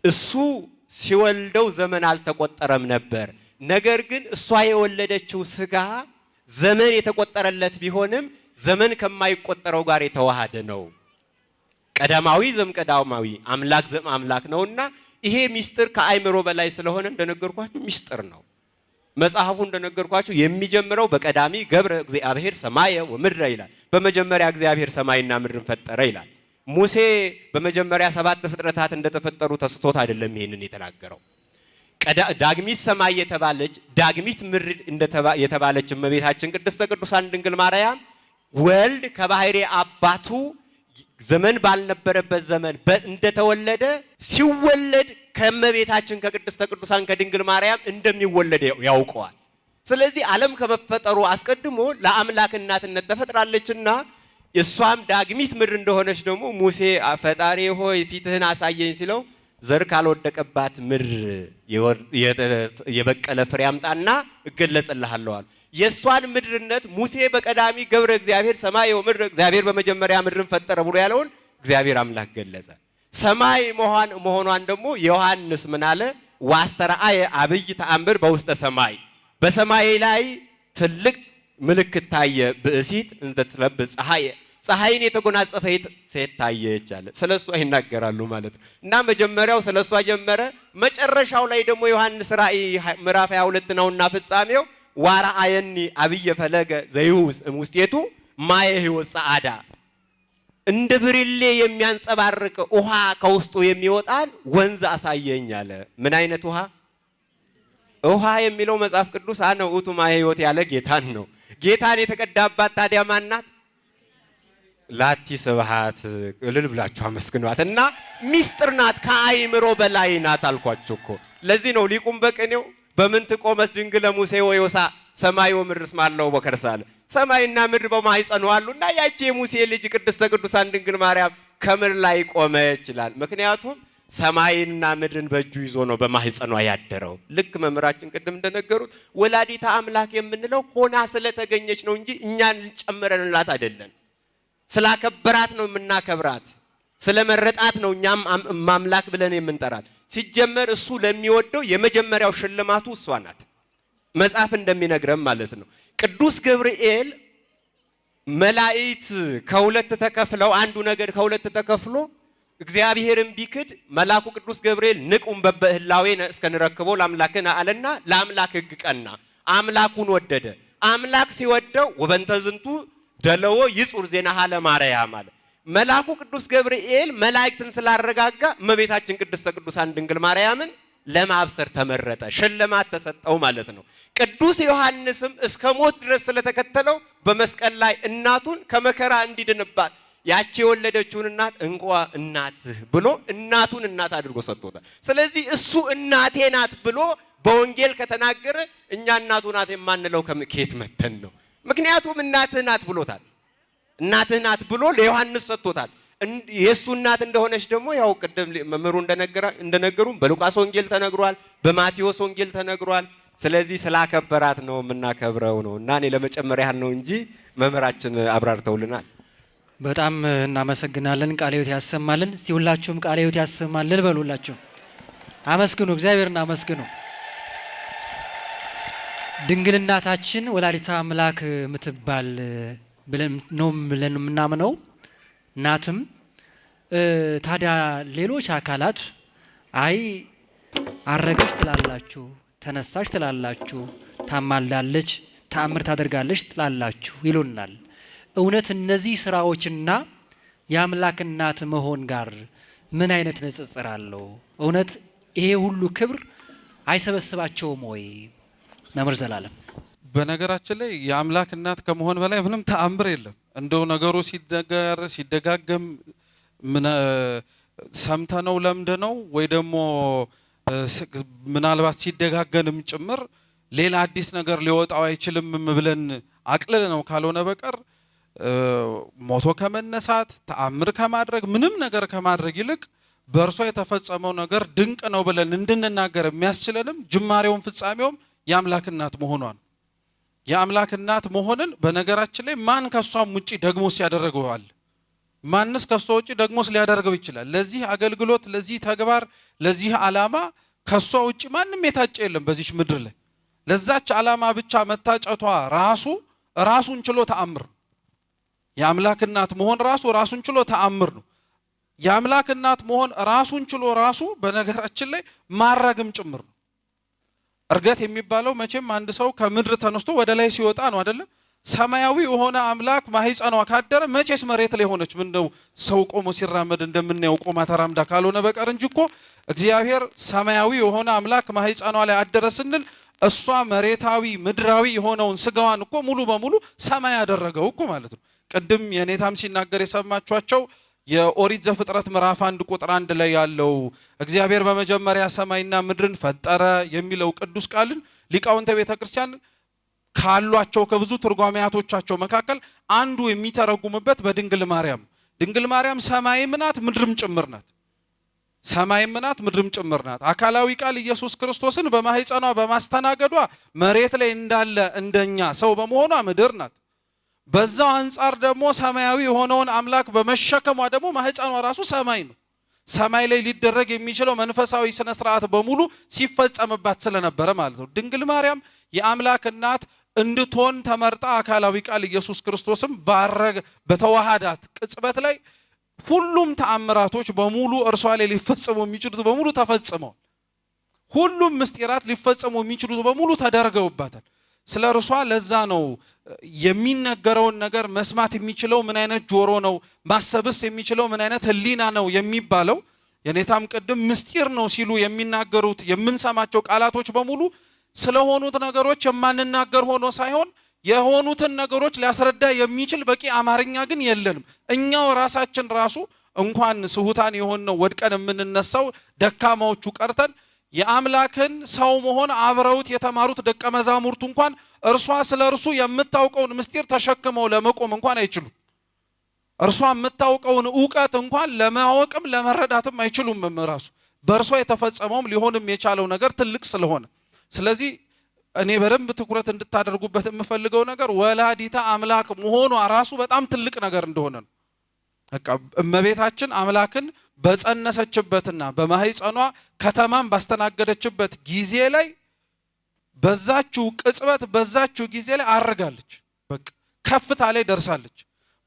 እሱ ሲወልደው ዘመን አልተቆጠረም ነበር። ነገር ግን እሷ የወለደችው ስጋ ዘመን የተቆጠረለት ቢሆንም ዘመን ከማይቆጠረው ጋር የተዋሃደ ነው። ቀዳማዊ ዘእምቀዳማዊ፣ አምላክ ዘእም አምላክ ነውና ይሄ ሚስጥር ከአእምሮ በላይ ስለሆነ እንደነገርኳችሁ ሚስጥር ነው። መጽሐፉ እንደነገርኳችሁ የሚጀምረው በቀዳሚ ገብረ እግዚአብሔር ሰማየ ወምድረ ይላል። በመጀመሪያ እግዚአብሔር ሰማይና ምድርን ፈጠረ ይላል። ሙሴ በመጀመሪያ ሰባት ፍጥረታት እንደተፈጠሩ ተስቶት አይደለም ይሄንን የተናገረው። ዳግሚት ሰማይ የተባለች፣ ዳግሚት ምድር የተባለች እመቤታችን ቅድስተ ቅዱሳን ድንግል ማርያም ወልድ ከባህሪ አባቱ ዘመን ባልነበረበት ዘመን እንደተወለደ፣ ሲወለድ ከእመቤታችን ከቅድስተ ቅዱሳን ከድንግል ማርያም እንደሚወለድ ያውቀዋል። ስለዚህ ዓለም ከመፈጠሩ አስቀድሞ ለአምላክ እናትነት ተፈጥራለችና እሷም ዳግሚት ምድር እንደሆነች ደግሞ ሙሴ ፈጣሪ ሆይ ፊትህን አሳየኝ ሲለው ዘር ካልወደቀባት ምድር የበቀለ ፍሬ አምጣና እገለጽልሃለሁ አለ። የእሷን ምድርነት ሙሴ በቀዳሚ ገብረ እግዚአብሔር ሰማይ ወምድር፣ እግዚአብሔር በመጀመሪያ ምድርን ፈጠረ ብሎ ያለውን እግዚአብሔር አምላክ ገለጸ። ሰማይ መሆኗን ደግሞ ዮሐንስ ምን አለ? ዋስተርአየ አብይ ተአምር በውስተ ሰማይ፣ በሰማይ ላይ ትልቅ ምልክት ታየ። ብእሲት እንዘ ትለብስ ፀሐየ፣ ፀሐይን የተጎናጸፈ ሴት ታየች አለ። ስለ እሷ ይናገራሉ ማለት ነው። እና መጀመሪያው ስለ እሷ ጀመረ። መጨረሻው ላይ ደግሞ ዮሐንስ ራእይ ምዕራፍ 22 ነውና ፍጻሜው ዋርአየኒ አብየ ፈለገ ዘይሁስ እምውስቴቱ ማየ ሕይወት ጸዓዳ፣ እንደ ብርሌ የሚያንጸባርቅ ውሃ ከውስጡ የሚወጣን ወንዝ አሳየኝ አለ። ምን አይነት ውሃ? ውሃ የሚለው መጽሐፍ ቅዱስ አነ ውእቱ ማየ ሕይወት ያለ ጌታን ነው። ጌታን የተቀዳባት ታዲያ ማናት? ላቲ ስብሐት፣ እልል ብላችሁ አመስግኗት። እና ሚስጥር ናት፣ ከአይምሮ በላይ ናት አልኳችሁ እኮ። ለዚህ ነው ሊቁም በቅኔው በምን ትቆመት ድንግለ ሙሴ ወዮሳ ሰማይ ወምድር እስመ አለው በከርሳ አለ። ሰማይና ምድር በማኅፀኗ አሉና ያቺ የሙሴ ልጅ ቅድስተ ቅዱሳን ድንግል ማርያም ከምድር ላይ ቆመች ይላል። ምክንያቱም ሰማይንና ምድርን በእጁ ይዞ ነው በማህፀኗ ያደረው። ልክ መምህራችን ቅድም እንደነገሩት ወላዲተ አምላክ የምንለው ሆና ስለተገኘች ነው እንጂ እኛን ጨምረንላት አይደለም። ስላከበራት ነው የምናከብራት፣ ስለመረጣት ነው እኛም ማምላክ ብለን የምንጠራት። ሲጀመር እሱ ለሚወደው የመጀመሪያው ሽልማቱ እሷ ናት፣ መጽሐፍ እንደሚነግረን ማለት ነው። ቅዱስ ገብርኤል መላእክት ከሁለት ተከፍለው አንዱ ነገድ ከሁለት ተከፍሎ እግዚአብሔርን ቢክድ መልአኩ ቅዱስ ገብርኤል ንቁም በበህላዌነ እስከንረክቦ ለአምላክነ አለና ለአምላክ ሕግ ቀና፣ አምላኩን ወደደ። አምላክ ሲወደው ወበንተ ዝንቱ ደለዎ ይጹር ዜናሃ ለማርያም አለ። መልአኩ ቅዱስ ገብርኤል መላእክትን ስላረጋጋ እመቤታችን ቅድስተ ቅዱሳን ድንግል ማርያምን ለማብሰር ተመረጠ፣ ሽልማት ተሰጠው ማለት ነው። ቅዱስ ዮሐንስም እስከ ሞት ድረስ ስለተከተለው በመስቀል ላይ እናቱን ከመከራ እንዲድንባት ያቺ የወለደችውን እናት እንኳ እናትህ ብሎ እናቱን እናት አድርጎ ሰጥቶታል። ስለዚህ እሱ እናቴ ናት ብሎ በወንጌል ከተናገረ እኛ እናቱ ናት የማንለው ከየት መተን ነው? ምክንያቱም እናትህ ናት ብሎታል። እናትህ ናት ብሎ ለዮሐንስ ሰጥቶታል። የእሱ እናት እንደሆነች ደግሞ ያው ቅድም መምህሩ እንደነገሩን በሉቃስ ወንጌል ተነግሯል፣ በማቴዎስ ወንጌል ተነግሯል። ስለዚህ ስላከበራት ነው የምናከብረው ነው እና እኔ ለመጨመር ያህል ነው እንጂ መምህራችን አብራርተውልናል። በጣም እናመሰግናለን። ቃለ ሕይወት ያሰማልን። እስቲ ሁላችሁም ቃለ ሕይወት ያሰማልን በሉ። ሁላችሁ አመስግኑ፣ እግዚአብሔርን አመስግኑ። ድንግል እናታችን ወላዲተ አምላክ የምትባል ብለን ነው ብለን የምናምነው ናትም። ታዲያ ሌሎች አካላት አይ አረገች ትላላችሁ፣ ተነሳች ትላላችሁ፣ ታማልዳለች፣ ተአምር ታደርጋለች ትላላችሁ ይሉናል። እውነት እነዚህ ስራዎችና የአምላክ እናት መሆን ጋር ምን አይነት ንጽጽር አለው? እውነት ይሄ ሁሉ ክብር አይሰበስባቸውም ወይ? መምህር ዘላለም። በነገራችን ላይ የአምላክ እናት ከመሆን በላይ ምንም ተአምር የለም። እንደው ነገሩ ሲነገር ሲደጋገም ሰምተነው ለምደነው ወይ ደግሞ ምናልባት ሲደጋገንም ጭምር ሌላ አዲስ ነገር ሊወጣው አይችልም ብለን አቅልል ነው ካልሆነ በቀር ሞቶ ከመነሳት ተአምር ከማድረግ ምንም ነገር ከማድረግ ይልቅ በእርሷ የተፈጸመው ነገር ድንቅ ነው ብለን እንድንናገር የሚያስችለንም ጅማሬውም ፍጻሜውም የአምላክ እናት መሆኗ ነው። የአምላክ እናት መሆንን በነገራችን ላይ ማን ከሷም ውጪ ደግሞስ ያደረገዋል? ማንስ ከሷ ውጪ ደግሞስ ሊያደርገው ይችላል? ለዚህ አገልግሎት፣ ለዚህ ተግባር፣ ለዚህ ዓላማ ከሷ ውጪ ማንም የታጨ የለም በዚች ምድር ላይ። ለዛች ዓላማ ብቻ መታጨቷ ራሱ ራሱን ችሎ ተአምር ነው። የአምላክ እናት መሆን ራሱ ራሱን ችሎ ተአምር ነው። የአምላክ እናት መሆን ራሱን ችሎ ራሱ በነገራችን ላይ ማረግም ጭምር ነው። እርገት የሚባለው መቼም አንድ ሰው ከምድር ተነስቶ ወደ ላይ ሲወጣ ነው አይደለ? ሰማያዊ የሆነ አምላክ ማህፀኗ ካደረ መቼስ መሬት ላይ ሆነች ምንድነው ሰው ቆሞ ሲራመድ እንደምናየው ቆማ ተራምዳ ካልሆነ በቀር እንጂ እኮ እግዚአብሔር ሰማያዊ የሆነ አምላክ ማህፀኗ ላይ አደረ ስንል እሷ መሬታዊ ምድራዊ የሆነውን ስጋዋን እኮ ሙሉ በሙሉ ሰማይ ያደረገው እኮ ማለት ነው። ቅድም የኔታም ሲናገር የሰማችኋቸው የኦሪት ዘፍጥረት ምዕራፍ 1 ቁጥር 1 ላይ ያለው እግዚአብሔር በመጀመሪያ ሰማይና ምድርን ፈጠረ የሚለው ቅዱስ ቃልን ሊቃውንተ ቤተክርስቲያን ካሏቸው ከብዙ ትርጓሜያቶቻቸው መካከል አንዱ የሚተረጉምበት በድንግል ማርያም። ድንግል ማርያም ሰማይም ናት ምድርም ጭምር ናት። ሰማይም ናት ምድርም ጭምር ናት። አካላዊ ቃል ኢየሱስ ክርስቶስን በማህፀኗ በማስተናገዷ መሬት ላይ እንዳለ እንደኛ ሰው በመሆኗ ምድር ናት። በዛው አንጻር ደግሞ ሰማያዊ የሆነውን አምላክ በመሸከሟ ደግሞ ማህፀኗ ራሱ ሰማይ ነው። ሰማይ ላይ ሊደረግ የሚችለው መንፈሳዊ ስነ ስርዓት በሙሉ ሲፈጸምባት ስለነበረ ማለት ነው። ድንግል ማርያም የአምላክ እናት እንድትሆን ተመርጣ አካላዊ ቃል ኢየሱስ ክርስቶስም ባረገ በተዋሃዳት ቅጽበት ላይ ሁሉም ተአምራቶች በሙሉ እርሷ ላይ ሊፈጸሙ የሚችሉት በሙሉ ተፈጽመዋል። ሁሉም ምስጢራት ሊፈጸሙ የሚችሉት በሙሉ ተደርገውባታል። ስለ እርሷ ለዛ ነው የሚነገረውን ነገር መስማት የሚችለው ምን አይነት ጆሮ ነው፣ ማሰብስ የሚችለው ምን አይነት ሕሊና ነው የሚባለው። የኔታም ቅድም ምስጢር ነው ሲሉ የሚናገሩት የምንሰማቸው ቃላቶች በሙሉ ስለሆኑት ነገሮች የማንናገር ሆኖ ሳይሆን የሆኑትን ነገሮች ሊያስረዳ የሚችል በቂ አማርኛ ግን የለንም። እኛው ራሳችን ራሱ እንኳን ስሁታን የሆነው ወድቀን የምንነሳው ደካማዎቹ ቀርተን የአምላክን ሰው መሆን አብረውት የተማሩት ደቀ መዛሙርቱ እንኳን እርሷ ስለ እርሱ የምታውቀውን ምስጢር ተሸክመው ለመቆም እንኳን አይችሉም። እርሷ የምታውቀውን እውቀት እንኳን ለማወቅም ለመረዳትም አይችሉም ራሱ። በእርሷ የተፈጸመውም ሊሆንም የቻለው ነገር ትልቅ ስለሆነ፣ ስለዚህ እኔ በደንብ ትኩረት እንድታደርጉበት የምፈልገው ነገር ወላዲተ አምላክ መሆኗ ራሱ በጣም ትልቅ ነገር እንደሆነ ነው። በቃ እመቤታችን አምላክን በጸነሰችበትና በማህፀኗ ከተማን ባስተናገደችበት ጊዜ ላይ፣ በዛችው ቅጽበት፣ በዛችው ጊዜ ላይ አርጋለች። በቃ ከፍታ ላይ ደርሳለች።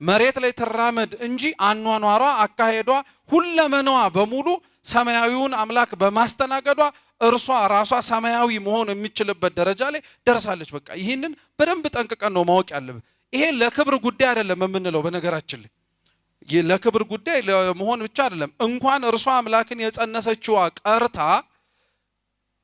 መሬት ላይ ትራመድ እንጂ አኗኗሯ፣ አካሄዷ፣ ሁለመናዋ በሙሉ ሰማያዊውን አምላክ በማስተናገዷ እርሷ ራሷ ሰማያዊ መሆን የሚችልበት ደረጃ ላይ ደርሳለች። በቃ ይህንን በደንብ ጠንቅቀን ነው ማወቅ ያለብን። ይሄ ለክብር ጉዳይ አይደለም የምንለው። በነገራችን ላይ ለክብር ጉዳይ ለመሆን ብቻ አይደለም። እንኳን እርሷ አምላክን የጸነሰችዋ ቀርታ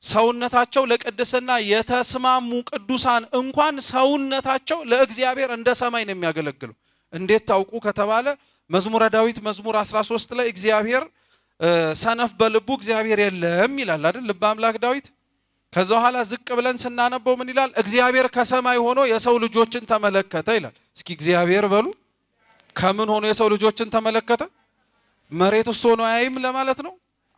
ሰውነታቸው ለቅድስና የተስማሙ ቅዱሳን እንኳን ሰውነታቸው ለእግዚአብሔር እንደ ሰማይ ነው የሚያገለግለው። እንዴት ታውቁ ከተባለ መዝሙረ ዳዊት መዝሙር 13 ላይ እግዚአብሔር ሰነፍ በልቡ እግዚአብሔር የለም ይላል አይደል? ልበ አምላክ ዳዊት። ከዛ በኋላ ዝቅ ብለን ስናነበው ምን ይላል? እግዚአብሔር ከሰማይ ሆኖ የሰው ልጆችን ተመለከተ ይላል። እስኪ እግዚአብሔር በሉ። ከምን ሆኖ የሰው ልጆችን ተመለከተ? መሬት ውስጥ ሆኖ አያይም ለማለት ነው?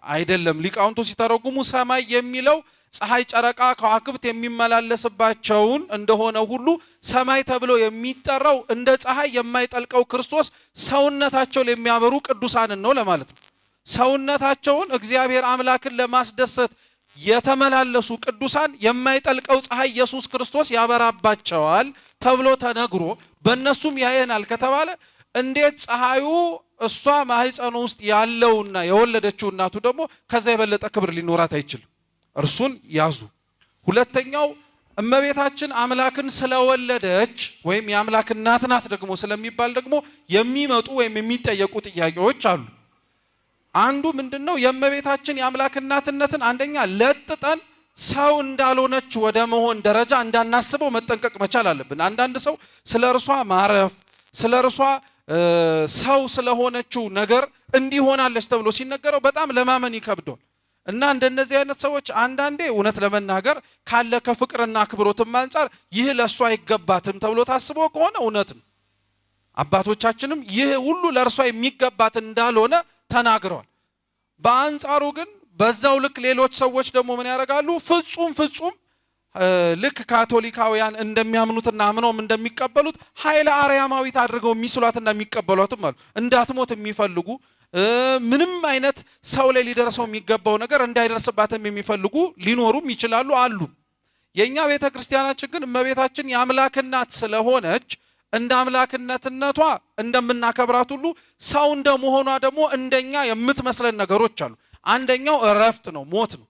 አይደለም። ሊቃውንቱ ሲተረጉሙ ሰማይ የሚለው ፀሐይ፣ ጨረቃ፣ ከዋክብት የሚመላለስባቸውን እንደሆነ ሁሉ ሰማይ ተብሎ የሚጠራው እንደ ፀሐይ የማይጠልቀው ክርስቶስ ሰውነታቸው የሚያበሩ ቅዱሳንን ነው ለማለት ነው። ሰውነታቸውን እግዚአብሔር አምላክን ለማስደሰት የተመላለሱ ቅዱሳን የማይጠልቀው ፀሐይ ኢየሱስ ክርስቶስ ያበራባቸዋል ተብሎ ተነግሮ በእነሱም ያየናል ከተባለ እንዴት ፀሐዩ እሷ ማህፀኑ ውስጥ ያለውና የወለደችው እናቱ ደግሞ ከዛ የበለጠ ክብር ሊኖራት አይችልም። እርሱን ያዙ። ሁለተኛው እመቤታችን አምላክን ስለወለደች ወይም የአምላክ እናት ናት ደግሞ ስለሚባል ደግሞ የሚመጡ ወይም የሚጠየቁ ጥያቄዎች አሉ። አንዱ ምንድነው? የእመቤታችን የአምላክ እናትነትን አንደኛ ለጥጠን ሰው እንዳልሆነች ወደ መሆን ደረጃ እንዳናስበው መጠንቀቅ መቻል አለብን። አንዳንድ ሰው ስለ እርሷ ማረፍ፣ ስለ እርሷ ሰው ስለሆነችው ነገር እንዲህ ሆናለች ተብሎ ሲነገረው በጣም ለማመን ይከብደዋል። እና እንደነዚህ አይነት ሰዎች አንዳንዴ እውነት ለመናገር ካለ ከፍቅርና አክብሮትም አንጻር ይህ ለእሷ አይገባትም ተብሎ ታስቦ ከሆነ እውነት ነው። አባቶቻችንም ይህ ሁሉ ለእርሷ የሚገባት እንዳልሆነ ተናግረዋል። በአንጻሩ ግን በዛው ልክ ሌሎች ሰዎች ደግሞ ምን ያደርጋሉ? ፍጹም ፍጹም ልክ ካቶሊካውያን እንደሚያምኑትና አምነውም እንደሚቀበሉት ኃይለ አርያማዊት አድርገው የሚስሏትና የሚቀበሏትም አሉ። እንዳትሞት የሚፈልጉ፣ ምንም አይነት ሰው ላይ ሊደርሰው የሚገባው ነገር እንዳይደርስባትም የሚፈልጉ ሊኖሩም ይችላሉ አሉ። የኛ ቤተ ክርስቲያናችን ግን እመቤታችን የአምላክ እናት ስለሆነች እንደ አምላክነትነቷ እንደምናከብራት ሁሉ ሰው እንደመሆኗ ደግሞ እንደኛ የምትመስለን ነገሮች አሉ። አንደኛው እረፍት ነው፣ ሞት ነው።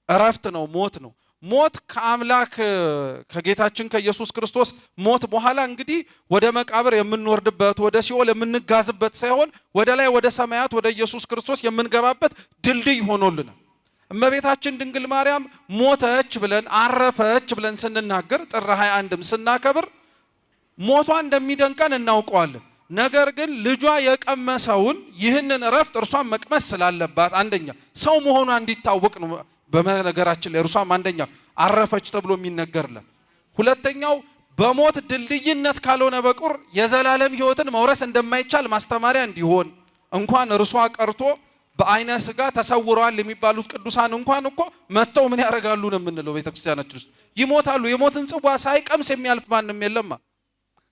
እረፍት ነው፣ ሞት ነው። ሞት ከአምላክ ከጌታችን ከኢየሱስ ክርስቶስ ሞት በኋላ እንግዲህ ወደ መቃብር የምንወርድበት፣ ወደ ሲኦል የምንጋዝበት ሳይሆን ወደ ላይ ወደ ሰማያት ወደ ኢየሱስ ክርስቶስ የምንገባበት ድልድይ ሆኖልናል። እመቤታችን ድንግል ማርያም ሞተች ብለን፣ አረፈች ብለን ስንናገር፣ ጥር 21ም ስናከብር ሞቷ እንደሚደንቀን እናውቀዋለን። ነገር ግን ልጇ የቀመሰውን ይህንን እረፍት እርሷን መቅመስ ስላለባት አንደኛ ሰው መሆኗ እንዲታወቅ ነው። በነገራችን ላይ እርሷም አንደኛ አረፈች ተብሎ የሚነገርላት፣ ሁለተኛው በሞት ድልድይነት ካልሆነ በቁር የዘላለም ሕይወትን መውረስ እንደማይቻል ማስተማሪያ እንዲሆን፣ እንኳን እርሷ ቀርቶ በአይነ ስጋ ተሰውረዋል የሚባሉት ቅዱሳን እንኳን እኮ መጥተው ምን ያደርጋሉ ነው የምንለው። ቤተክርስቲያናችን ውስጥ ይሞታሉ። የሞትን ጽዋ ሳይቀምስ የሚያልፍ ማንም የለማ።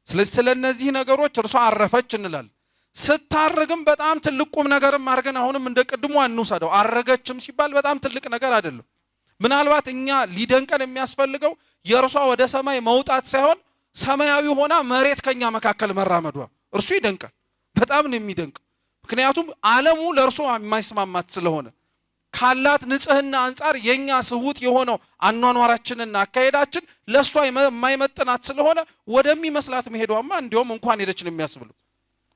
ስለዚህ ስለነዚህ ነገሮች እርሷ አረፈች እንላለን። ስታርግም በጣም ትልቅ ቁም ነገርም አድርገን አሁንም እንደ ቅድሙ አንውሰደው። አረገችም ሲባል በጣም ትልቅ ነገር አይደለም። ምናልባት እኛ ሊደንቀን የሚያስፈልገው የእርሷ ወደ ሰማይ መውጣት ሳይሆን ሰማያዊ ሆና መሬት ከኛ መካከል መራመዷ እርሱ ይደንቃል። በጣም ነው የሚደንቅ። ምክንያቱም ዓለሙ ለእርሷ የማይስማማት ስለሆነ፣ ካላት ንጽህና አንጻር የኛ ስሁት የሆነው አኗኗራችንና አካሄዳችን ለእሷ የማይመጥናት ስለሆነ ወደሚመስላት መሄዷማ እንዲሁም እንኳን ሄደች ነው የሚያስብለው።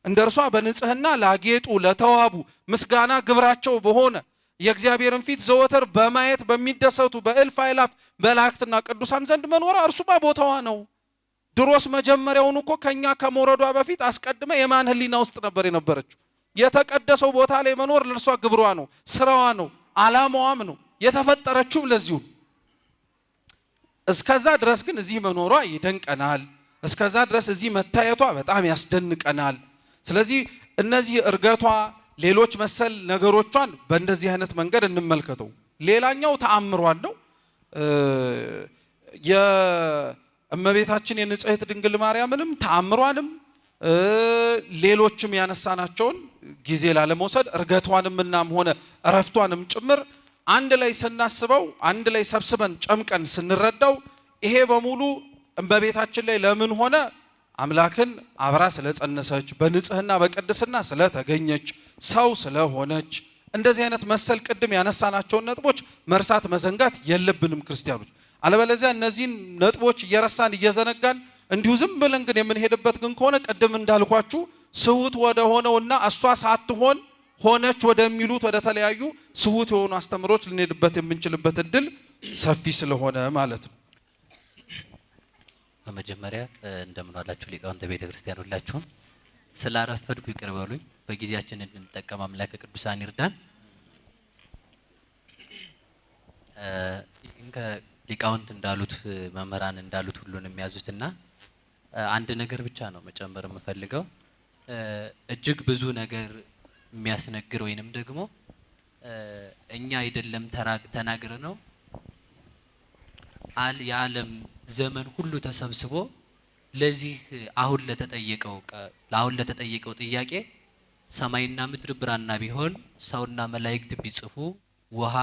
እንደ እርሷ በንጽህና ላጌጡ፣ ለተዋቡ፣ ምስጋና ግብራቸው በሆነ፣ የእግዚአብሔርን ፊት ዘወትር በማየት በሚደሰቱ በእልፍ አእላፍ መላእክትና ቅዱሳን ዘንድ መኖሯ እርሱማ ቦታዋ ነው። ድሮስ መጀመሪያውን እኮ ከኛ ከመውረዷ በፊት አስቀድመ የማን ህሊና ውስጥ ነበር የነበረችው? የተቀደሰው ቦታ ላይ መኖር ለእርሷ ግብሯ ነው፣ ስራዋ ነው፣ አላማዋም ነው። የተፈጠረችውም ለዚሁ። እስከዛ ድረስ ግን እዚህ መኖሯ ይደንቀናል። እስከዛ ድረስ እዚህ መታየቷ በጣም ያስደንቀናል። ስለዚህ እነዚህ እርገቷ፣ ሌሎች መሰል ነገሮቿን በእንደዚህ አይነት መንገድ እንመልከተው። ሌላኛው ተአምሯን ነው። የእመቤታችን የንጽሕት ድንግል ማርያምንም ተአምሯንም ሌሎችም ያነሳናቸውን ጊዜ ላለመውሰድ እርገቷንም እናም ሆነ እረፍቷንም ጭምር አንድ ላይ ስናስበው፣ አንድ ላይ ሰብስበን ጨምቀን ስንረዳው ይሄ በሙሉ እመቤታችን ላይ ለምን ሆነ? አምላክን አብራ ስለጸነሰች፣ በንጽህና በቅድስና ስለተገኘች፣ ሰው ስለሆነች፣ እንደዚህ አይነት መሰል ቅድም ያነሳናቸውን ነጥቦች መርሳት መዘንጋት የለብንም ክርስቲያኖች። አለበለዚያ እነዚህን ነጥቦች እየረሳን እየዘነጋን እንዲሁ ዝም ብለን ግን የምንሄድበት ግን ከሆነ ቅድም እንዳልኳችሁ ስሁት ወደ ሆነውና እሷ ሳትሆን ሆነች ወደሚሉት ወደ ተለያዩ ስሁት የሆኑ አስተምሮች ልንሄድበት የምንችልበት እድል ሰፊ ስለሆነ ማለት ነው። በመጀመሪያ እንደምን ዋላችሁ ሊቃውንተ ቤተ ክርስቲያን ሁላችሁም። ስላረፈድኩ ይቅር በሉኝ። በጊዜያችን እንድንጠቀም አምላከ ቅዱሳን ይርዳን። ሊቃውንት እንዳሉት፣ መምህራን እንዳሉት ሁሉንም ያዙትና አንድ ነገር ብቻ ነው መጨመር የምፈልገው። እጅግ ብዙ ነገር የሚያስነግር ወይንም ደግሞ እኛ አይደለም ተናግረ ነው፣ የዓለም ዘመን ሁሉ ተሰብስቦ ለዚህ አሁን ለተጠየቀው ጥያቄ ሰማይና ምድር ብራና ቢሆን፣ ሰውና መላእክት ቢጽፉ፣ ውሃ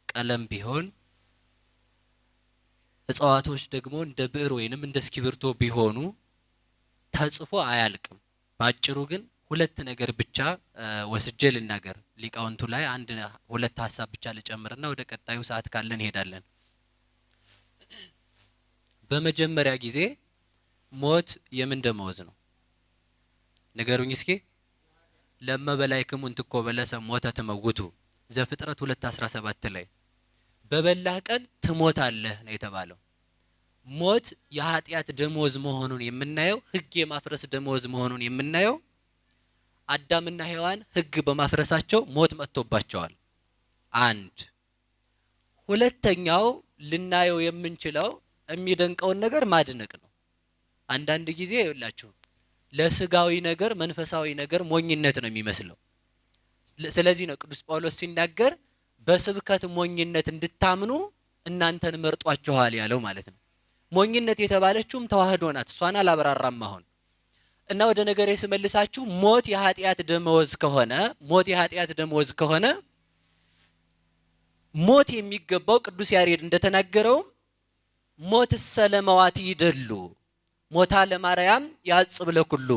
ቀለም ቢሆን፣ እጽዋቶች ደግሞ እንደ ብዕር ወይንም እንደ እስክሪብቶ ቢሆኑ ተጽፎ አያልቅም። በአጭሩ ግን ሁለት ነገር ብቻ ወስጄ ልናገር። ሊቃውንቱ ላይ አንድ ሁለት ሀሳብ ብቻ ልጨምርና ወደ ቀጣዩ ሰዓት ካለን እንሄዳለን። በመጀመሪያ ጊዜ ሞት የምን ደመወዝ ነው? ንገሩኝ እስኪ። ለእመ በላዕክሙ እንትኮ በለሰ ሞተ ትመውቱ፣ ዘፍጥረት 2:17 ላይ በበላህ ቀን ትሞታለህ ነው የተባለው። ሞት የኃጢአት ደመወዝ መሆኑን የምናየው፣ ሕግ የማፍረስ ደመወዝ መሆኑን የምናየው አዳምና ሔዋን ሕግ በማፍረሳቸው ሞት መጥቶባቸዋል። አንድ ሁለተኛው ልናየው የምንችለው የሚደንቀውን ነገር ማድነቅ ነው። አንዳንድ ጊዜ ይኸውላችሁ ለስጋዊ ነገር መንፈሳዊ ነገር ሞኝነት ነው የሚመስለው። ስለዚህ ነው ቅዱስ ጳውሎስ ሲናገር በስብከት ሞኝነት እንድታምኑ እናንተን መርጧችኋል ያለው ማለት ነው። ሞኝነት የተባለችውም ተዋህዶ ናት። እሷን አላብራራም አሁን። እና ወደ ነገሬ ስመልሳችሁ ሞት የኃጢአት ደመወዝ ከሆነ ሞት የሚገባው፣ ቅዱስ ያሬድ እንደተናገረው ሞትሰ ለመዋቲ ይደሉ ሞታ ለማርያም ያጽብ ለኩሉ፣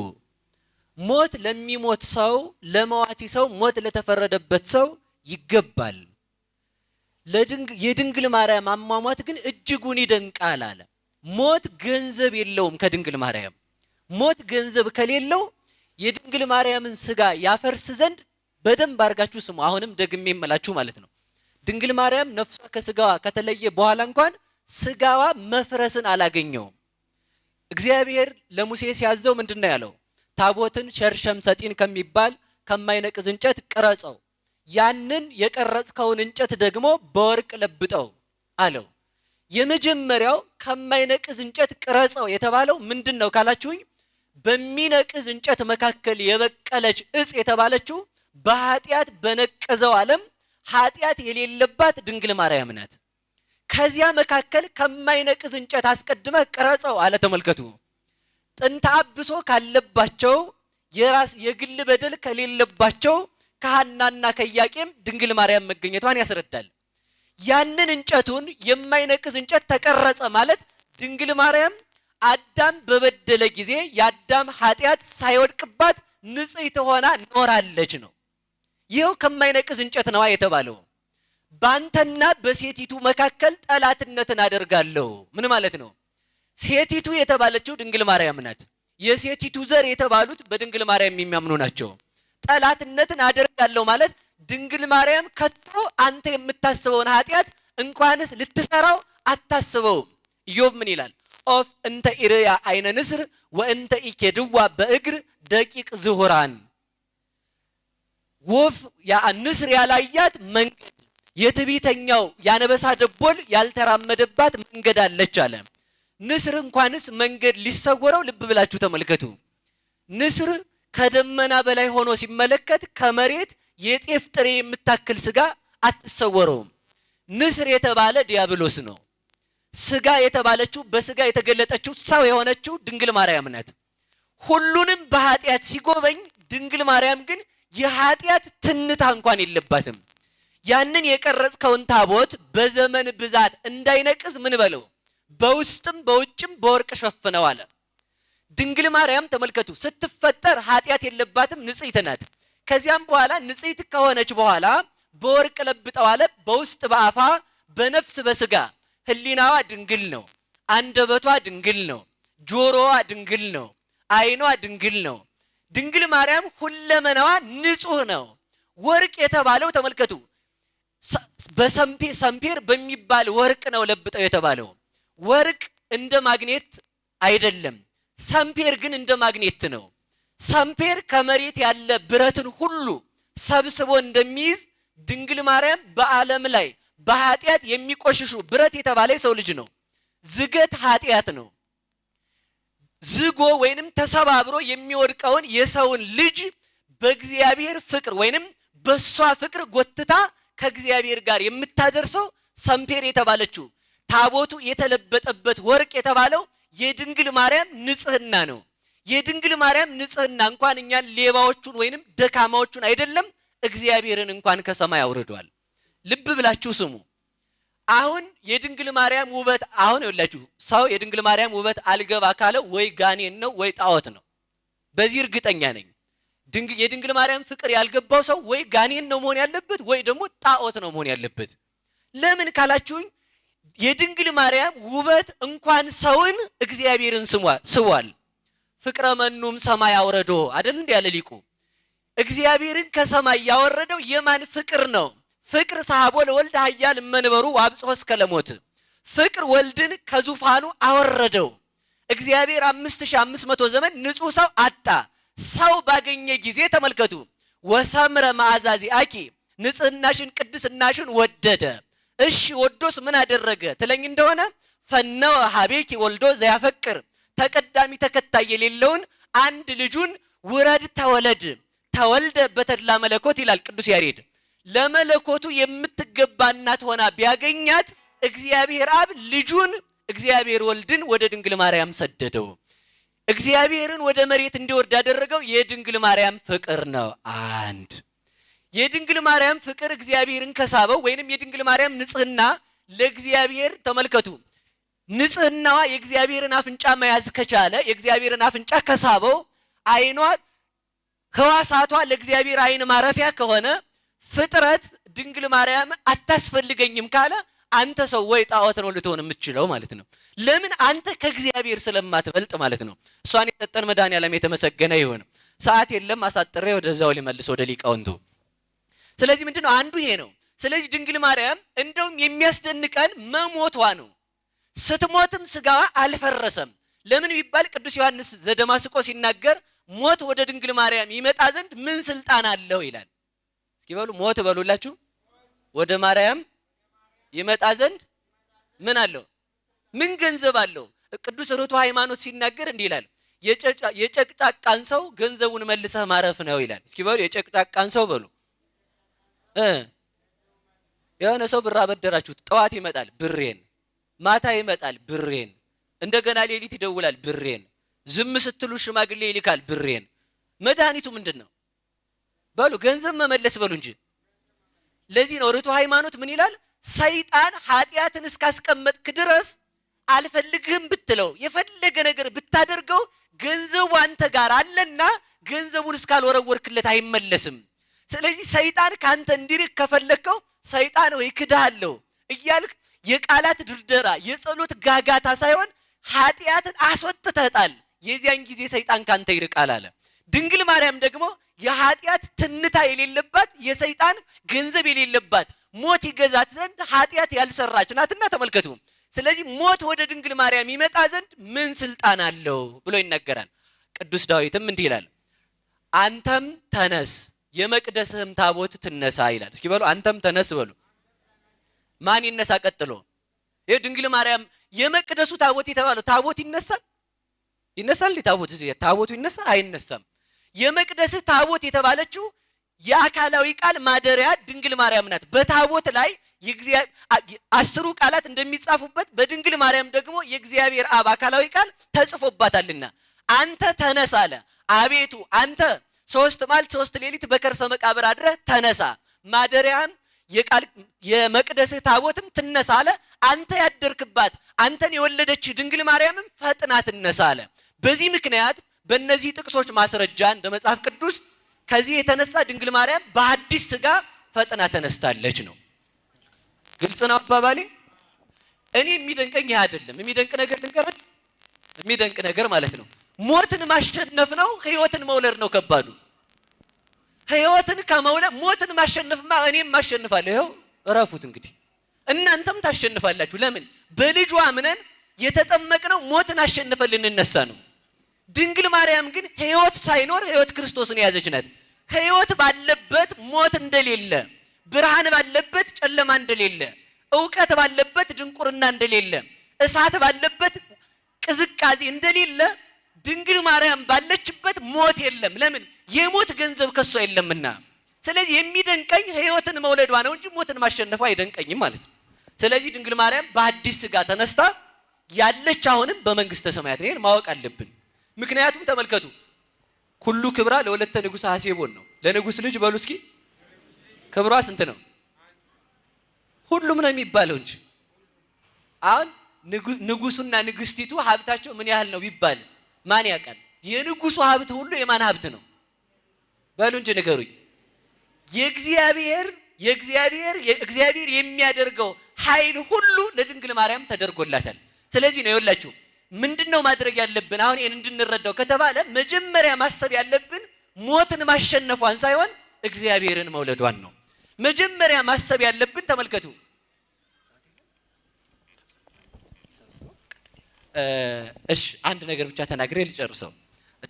ሞት ለሚሞት ሰው፣ ለመዋቲ ሰው፣ ሞት ለተፈረደበት ሰው ይገባል። የድንግል ማርያም አሟሟት ግን እጅጉን ይደንቃል አለ። ሞት ገንዘብ የለውም ከድንግል ማርያም። ሞት ገንዘብ ከሌለው የድንግል ማርያምን ስጋ ያፈርስ ዘንድ፣ በደንብ አድርጋችሁ ስሙ። አሁንም ደግሜ የምላችሁ ማለት ነው። ድንግል ማርያም ነፍሷ ከስጋዋ ከተለየ በኋላ እንኳን ስጋዋ መፍረስን አላገኘውም። እግዚአብሔር ለሙሴ ሲያዘው ምንድን ነው ያለው? ታቦትን ሸርሸም ሰጢን ከሚባል ከማይነቅዝ እንጨት ቅረጸው፣ ያንን የቀረጽከውን እንጨት ደግሞ በወርቅ ለብጠው አለው። የመጀመሪያው ከማይነቅዝ እንጨት ቅረጸው የተባለው ምንድን ነው ካላችሁኝ፣ በሚነቅዝ እንጨት መካከል የበቀለች እጽ የተባለችው በኃጢአት በነቀዘው ዓለም ኃጢአት የሌለባት ድንግል ማርያም ናት። ከዚያ መካከል ከማይነቅዝ እንጨት አስቀድመህ ቅረጸው አለ። ተመልከቱ። ጥንተ አብሶ ካለባቸው፣ የራስ የግል በደል ከሌለባቸው ከሐናና ከኢያቄም ድንግል ማርያም መገኘቷን ያስረዳል። ያንን እንጨቱን የማይነቅዝ እንጨት ተቀረጸ ማለት ድንግል ማርያም አዳም በበደለ ጊዜ የአዳም ኃጢአት ሳይወድቅባት ንጽሕት ሆና ኖራለች ነው። ይኸው ከማይነቅዝ እንጨት ነዋ የተባለው። ባንተና በሴቲቱ መካከል ጠላትነትን አደርጋለሁ። ምን ማለት ነው? ሴቲቱ የተባለችው ድንግል ማርያም ናት። የሴቲቱ ዘር የተባሉት በድንግል ማርያም የሚያምኑ ናቸው። ጠላትነትን አደርጋለሁ ማለት ድንግል ማርያም ከቶ አንተ የምታስበውን ኃጢአት እንኳንስ ልትሰራው አታስበውም። ኢዮብ ምን ይላል? ዖፍ እንተ ኢርእያ ዓይነ ንስር ወእንተ ኢኬድዋ በእግር ደቂቅ ዝሁራን፣ ወፍ ያ ንስር ያላያት መንገድ፣ የትዕቢተኛው ያነበሳ ደቦል ያልተራመደባት መንገድ አለች አለ። ንስር እንኳንስ መንገድ ሊሰወረው፣ ልብ ብላችሁ ተመልከቱ። ንስር ከደመና በላይ ሆኖ ሲመለከት ከመሬት የጤፍ ጥሬ የምታክል ስጋ አትሰወረውም። ንስር የተባለ ዲያብሎስ ነው። ስጋ የተባለችው በስጋ የተገለጠችው ሰው የሆነችው ድንግል ማርያም ናት። ሁሉንም በኃጢአት ሲጎበኝ፣ ድንግል ማርያም ግን የኃጢአት ትንታ እንኳን የለባትም። ያንን የቀረጽከውን ታቦት በዘመን ብዛት እንዳይነቅዝ ምን በለው በውስጥም በውጭም በወርቅ ሸፍነው አለ። ድንግል ማርያም ተመልከቱ፣ ስትፈጠር ኃጢአት የለባትም፣ ንጽሕት ናት። ከዚያም በኋላ ንጽሕት ከሆነች በኋላ በወርቅ ለብጠው አለ። በውስጥ በአፋ በነፍስ በስጋ ሕሊናዋ ድንግል ነው። አንደበቷ ድንግል ነው። ጆሮዋ ድንግል ነው። ዓይኗ ድንግል ነው። ድንግል ማርያም ሁለመናዋ ንጹሕ ነው። ወርቅ የተባለው ተመልከቱ፣ በሰምፔር በሚባል ወርቅ ነው ለብጠው የተባለው። ወርቅ እንደ ማግኔት አይደለም። ሰምፔር ግን እንደ ማግኔት ነው። ሰምፔር ከመሬት ያለ ብረትን ሁሉ ሰብስቦ እንደሚይዝ ድንግል ማርያም በዓለም ላይ በኃጢአት የሚቆሽሹ ብረት የተባለ የሰው ልጅ ነው። ዝገት ኃጢአት ነው። ዝጎ ወይንም ተሰባብሮ የሚወድቀውን የሰውን ልጅ በእግዚአብሔር ፍቅር ወይንም በሷ ፍቅር ጎትታ ከእግዚአብሔር ጋር የምታደርሰው ሰምፔር የተባለችው ታቦቱ የተለበጠበት ወርቅ የተባለው የድንግል ማርያም ንጽህና ነው። የድንግል ማርያም ንጽህና እንኳን እኛን ሌባዎቹን ወይንም ደካማዎቹን አይደለም እግዚአብሔርን እንኳን ከሰማይ አውርዷል። ልብ ብላችሁ ስሙ። አሁን የድንግል ማርያም ውበት አሁን ይኸውላችሁ ሰው የድንግል ማርያም ውበት አልገባ ካለው ወይ ጋኔን ነው ወይ ጣዖት ነው። በዚህ እርግጠኛ ነኝ። የድንግል ማርያም ፍቅር ያልገባው ሰው ወይ ጋኔን ነው መሆን ያለበት ወይ ደግሞ ጣዖት ነው መሆን ያለበት። ለምን ካላችሁኝ የድንግል ማርያም ውበት እንኳን ሰውን እግዚአብሔርን ስቧል። ፍቅረ መኑም ሰማይ አውረዶ አይደል እንዴ ያለ ሊቁ። እግዚአብሔርን ከሰማይ ያወረደው የማን ፍቅር ነው? ፍቅር ሰሐቦ ለወልድ ኃያል መንበሩ ወአብጽሖ እስከ ለሞት። ፍቅር ወልድን ከዙፋኑ አወረደው። እግዚአብሔር 5500 ዘመን ንጹህ ሰው አጣ። ሰው ባገኘ ጊዜ ተመልከቱ፣ ወሰምረ መዓዛ ዚአኪ ንጽህናሽን ቅድስናሽን ወደደ። እሺ ወዶስ ምን አደረገ ትለኝ እንደሆነ ፈነወ ሀቤኪ ወልዶ ዘያፈቅር ተቀዳሚ ተከታይ የሌለውን አንድ ልጁን ውረድ ተወለድ ተወልደ በተድላ መለኮት ይላል ቅዱስ ያሬድ። ለመለኮቱ የምትገባ እናት ሆና ቢያገኛት እግዚአብሔር አብ ልጁን እግዚአብሔር ወልድን ወደ ድንግል ማርያም ሰደደው። እግዚአብሔርን ወደ መሬት እንዲወርድ ያደረገው የድንግል ማርያም ፍቅር ነው። አንድ የድንግል ማርያም ፍቅር እግዚአብሔርን ከሳበው ወይንም የድንግል ማርያም ንጽህና ለእግዚአብሔር ተመልከቱ፣ ንጽህናዋ የእግዚአብሔርን አፍንጫ መያዝ ከቻለ የእግዚአብሔርን አፍንጫ ከሳበው፣ ዓይኗ ህዋሳቷ ለእግዚአብሔር ዓይን ማረፊያ ከሆነ ፍጥረት ድንግል ማርያም አታስፈልገኝም ካለ አንተ ሰው ወይ ጣዖት ነው ልትሆን የምትችለው ማለት ነው። ለምን? አንተ ከእግዚአብሔር ስለማትበልጥ ማለት ነው። እሷን የሰጠን መድኃኔዓለም የተመሰገነ ይሁን። ሰዓት የለም፣ አሳጥሬ ወደዛው ሊመልስ ወደ ሊቃውንቱ። ስለዚህ ምንድነው አንዱ ይሄ ነው። ስለዚህ ድንግል ማርያም እንደውም የሚያስደንቀን መሞቷ ነው። ስትሞትም ስጋዋ አልፈረሰም። ለምን ቢባል ቅዱስ ዮሐንስ ዘደማስቆ ሲናገር ሞት ወደ ድንግል ማርያም ይመጣ ዘንድ ምን ስልጣን አለው ይላል። እስኪ በሉ ሞት በሉላችሁ። ወደ ማርያም ይመጣ ዘንድ ምን አለው? ምን ገንዘብ አለው? ቅዱስ ርቱዕ ሃይማኖት ሲናገር እንዲህ ይላል፣ የጨቅጫቃን ሰው ገንዘቡን መልሰህ ማረፍ ነው ይላል። እስኪ በሉ የጨቅጫቃን ሰው በሉ። የሆነ ሰው ብር አበደራችሁት፣ ጠዋት ይመጣል ብሬን፣ ማታ ይመጣል ብሬን፣ እንደገና ሌሊት ይደውላል ብሬን፣ ዝም ስትሉ ሽማግሌ ይልካል ብሬን። መድኃኒቱ ምንድን ነው? በሉ ገንዘብ መመለስ በሉ እንጂ። ለዚህ ነው ርቱዕ ሃይማኖት ምን ይላል? ሰይጣን ኃጢአትን እስካስቀመጥክ ድረስ አልፈልግህም ብትለው የፈለገ ነገር ብታደርገው ገንዘቡ አንተ ጋር አለና ገንዘቡን እስካልወረወርክለት አይመለስም። ስለዚህ ሰይጣን ካንተ እንዲርቅ ከፈለግከው ሰይጣን ወይ ክድሃለሁ እያልክ የቃላት ድርደራ የጸሎት ጋጋታ ሳይሆን ኃጢአትን አስወጥተህ ጣል። የዚያን ጊዜ ሰይጣን ካንተ ይርቃል አለ። ድንግል ማርያም ደግሞ የኃጢአት ትንታ የሌለባት የሰይጣን ገንዘብ የሌለባት ሞት ይገዛት ዘንድ ኃጢአት ያልሰራች ናትና ተመልከቱ። ስለዚህ ሞት ወደ ድንግል ማርያም ይመጣ ዘንድ ምን ስልጣን አለው ብሎ ይናገራል። ቅዱስ ዳዊትም እንዲህ ይላል፣ አንተም ተነስ የመቅደስህም ታቦት ትነሳ ይላል። እስኪ በሉ አንተም ተነስ በሉ። ማን ይነሳ ቀጥሎ? ይሄ ድንግል ማርያም የመቅደሱ ታቦት የተባለው ታቦት ይነሳል? ይነሳል? ታቦት ታቦቱ ይነሳል? አይነሳም። የመቅደስህ ታቦት የተባለችው የአካላዊ ቃል ማደሪያ ድንግል ማርያም ናት። በታቦት ላይ 10ሩ ቃላት እንደሚጻፉበት በድንግል ማርያም ደግሞ የእግዚአብሔር አብ አካላዊ ቃል ተጽፎባታልና አንተ ተነሳ አለ። አቤቱ አንተ 3 መዓልት 3 ሌሊት በከርሰ መቃብር አድረህ ተነሳ፣ ማደሪያህም የቃል የመቅደስህ ታቦትም ትነሳ አለ። አንተ ያደርክባት አንተን የወለደች ድንግል ማርያምም ፈጥና ትነሳ አለ። በዚህ ምክንያት በእነዚህ ጥቅሶች ማስረጃ እንደ መጽሐፍ ቅዱስ ከዚህ የተነሳ ድንግል ማርያም በአዲስ ስጋ ፈጥና ተነስታለች ነው። ግልጽ ነው አባባሌ። እኔ የሚደንቀኝ ይሄ አይደለም። የሚደንቅ ነገር ልንገራችሁ፣ የሚደንቅ ነገር ማለት ነው ሞትን ማሸነፍ ነው፣ ህይወትን መውለድ ነው ከባዱ። ህይወትን ከመውለድ ሞትን ማሸነፍማ እኔም ማሸንፋለሁ። ይኸው እረፉት እንግዲህ እናንተም ታሸንፋላችሁ። ለምን? በልጇ አምነን የተጠመቅነው ሞትን አሸንፈን ልንነሳ ነው። ድንግል ማርያም ግን ህይወት ሳይኖር ህይወት ክርስቶስን የያዘች ናት። ህይወት ባለበት ሞት እንደሌለ፣ ብርሃን ባለበት ጨለማ እንደሌለ፣ እውቀት ባለበት ድንቁርና እንደሌለ፣ እሳት ባለበት ቅዝቃዜ እንደሌለ ድንግል ማርያም ባለችበት ሞት የለም። ለምን? የሞት ገንዘብ ከሷ የለምና። ስለዚህ የሚደንቀኝ ህይወትን መውለዷ ነው እንጂ ሞትን ማሸነፏ አይደንቀኝም ማለት ነው። ስለዚህ ድንግል ማርያም በአዲስ ስጋ ተነስታ ያለች አሁንም በመንግስተ ሰማያት ነው። ይሄን ማወቅ አለብን። ምክንያቱም ተመልከቱ ኩሉ ክብራ ለወለተ ንጉሥ ሐሴቦን ነው። ለንጉስ ልጅ በሉ እስኪ ክብሯ ስንት ነው? ሁሉም ነው የሚባለው እንጂ አሁን ንጉሱና ንግስቲቱ ሀብታቸው ምን ያህል ነው ቢባል ማን ያውቃል? የንጉሱ ሀብት ሁሉ የማን ሀብት ነው? በሉ እንጂ ንገሩኝ። የእግዚአብሔር የሚያደርገው ኃይል ሁሉ ለድንግል ማርያም ተደርጎላታል። ስለዚህ ነው ይኸውላችሁ ምንድነው ማድረግ ያለብን? አሁን ይሄን እንድንረዳው ከተባለ መጀመሪያ ማሰብ ያለብን ሞትን ማሸነፏን ሳይሆን እግዚአብሔርን መውለዷን ነው። መጀመሪያ ማሰብ ያለብን ተመልከቱ፣ እሺ አንድ ነገር ብቻ ተናግሬ ልጨርሰው።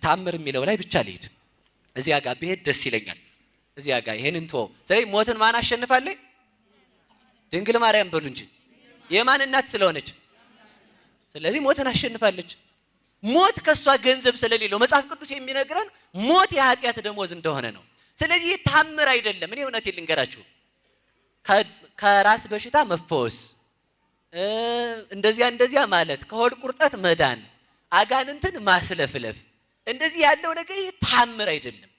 ታምር የሚለው ላይ ብቻ ልሂድ። እዚያ ጋር ብሄድ ደስ ይለኛል። እዚያ ጋር ይሄንን ተወው። ስለዚህ ሞትን ማን አሸንፋለች? ድንግል ማርያም በሉ እንጂ የማን እናት ስለሆነች። ስለዚህ ሞትን አሸንፋለች። ሞት ከሷ ገንዘብ ስለሌለው መጽሐፍ ቅዱስ የሚነግረን ሞት የኃጢአት ደሞዝ እንደሆነ ነው። ስለዚህ ታምር አይደለም። እኔ እውነቴን ልንገራችሁ፣ ከራስ በሽታ መፈወስ፣ እንደዚያ እንደዚያ ማለት፣ ከሆድ ቁርጠት መዳን፣ አጋንንትን ማስለፍለፍ፣ እንደዚህ ያለው ነገር ይህ ታምር አይደለም።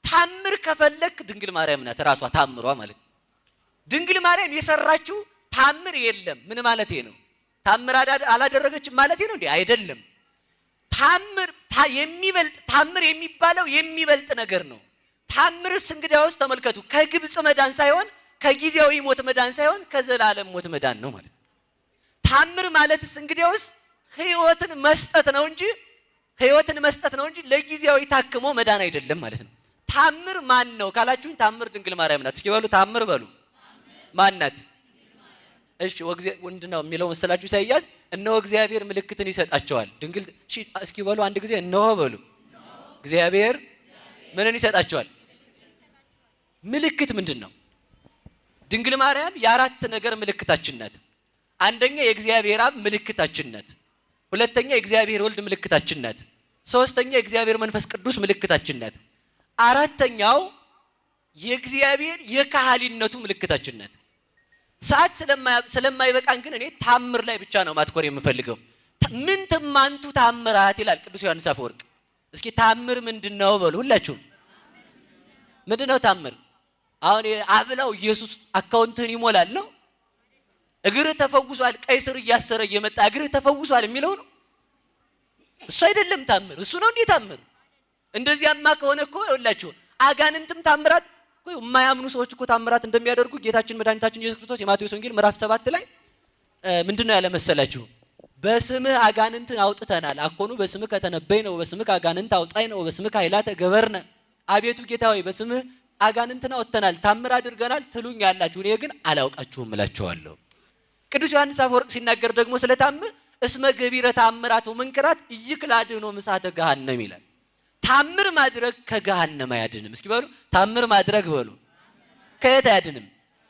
ታምር ከፈለክ ድንግል ማርያም ናት ራሷ ታምሯ ማለት ነው። ድንግል ማርያም የሰራችው ታምር የለም። ምን ማለት ነው? ታምር አላደረገችም ማለት ነው እንዴ? አይደለም። ታምር የሚበልጥ ታምር የሚባለው የሚበልጥ ነገር ነው። ታምርስ እንግዲያውስ ተመልከቱ ከግብጽ መዳን ሳይሆን ከጊዜያዊ ሞት መዳን ሳይሆን ከዘላለም ሞት መዳን ነው ማለት ነው። ታምር ማለትስ እንግዲያውስ ህይወትን መስጠት ነው እንጂ ህይወትን መስጠት ነው እንጂ ለጊዜያዊ ታክሞ መዳን አይደለም ማለት ነው። ታምር ማን ነው ካላችሁኝ ታምር ድንግል ማርያም ናት። እስኪ በሉ ታምር በሉ። ማን ናት? እሺ ወንድነው የሚለው መሰላችሁ ኢሳይያስ እነሆ እግዚአብሔር ምልክትን ይሰጣቸዋል። ድንግል እሺ እስኪ በሉ አንድ ጊዜ እነሆ በሉ። እግዚአብሔር ምንን ይሰጣቸዋል? ምልክት ምንድነው? ድንግል ማርያም የአራት ነገር ምልክታችን ናት። አንደኛ የእግዚአብሔር አብ ምልክታችን ናት። ሁለተኛ የእግዚአብሔር ወልድ ምልክታችን ናት። ሶስተኛ የእግዚአብሔር መንፈስ ቅዱስ ምልክታችን ናት። አራተኛው የእግዚአብሔር የካህሊነቱ ምልክታችን ናት። ሰዓት ስለማይበቃን ግን እኔ ታምር ላይ ብቻ ነው ማትኮር የምፈልገው። ምን ትማንቱ ታምራት ይላል ቅዱስ ዮሐንስ አፈወርቅ። እስኪ ታምር ምንድነው በሉ ሁላችሁም። ምንድነው ታምር? አሁን አብላው ኢየሱስ አካውንትን ይሞላል ነው? እግርህ ተፈውሷል፣ ቀይ ስር እያሰረ እየመጣ እግርህ ተፈውሷል የሚለው ነው? እሱ አይደለም ታምር። እሱ ነው እንዴ ታምር? እንደዚያማ ከሆነ እኮ ይኸውላችሁ አጋንንትም ታምራት እኮ የማያምኑ ሰዎች እኮ ታምራት እንደሚያደርጉ ጌታችን መድኃኒታችን ኢየሱስ ክርስቶስ የማቴዎስ ወንጌል ምዕራፍ 7 ላይ ምንድነው ያለ መሰላችሁ? በስምህ አጋንንትን አውጥተናል፣ አኮኑ በስምህ ከተነበይነ ወበስምህ አጋንንት አውጻእነ ወበስምህ ኃይላተ ገበርነ። አቤቱ ጌታ ሆይ በስምህ አጋንንትን አውጥተናል፣ ታምር አድርገናል ትሉኛላችሁ፣ እኔ ግን አላውቃችሁም እላችኋለሁ። ቅዱስ ዮሐንስ አፈወርቅ ሲናገር ደግሞ ስለ ታምር እስመ ገቢረ ታምራት ወመንክራት ኢይክላድኖ ምሳተ ገሃነም ይላል። ታምር ማድረግ ከገሃነም አያድንም። እስኪ በሉ ታምር ማድረግ በሉ ከየት አያድንም?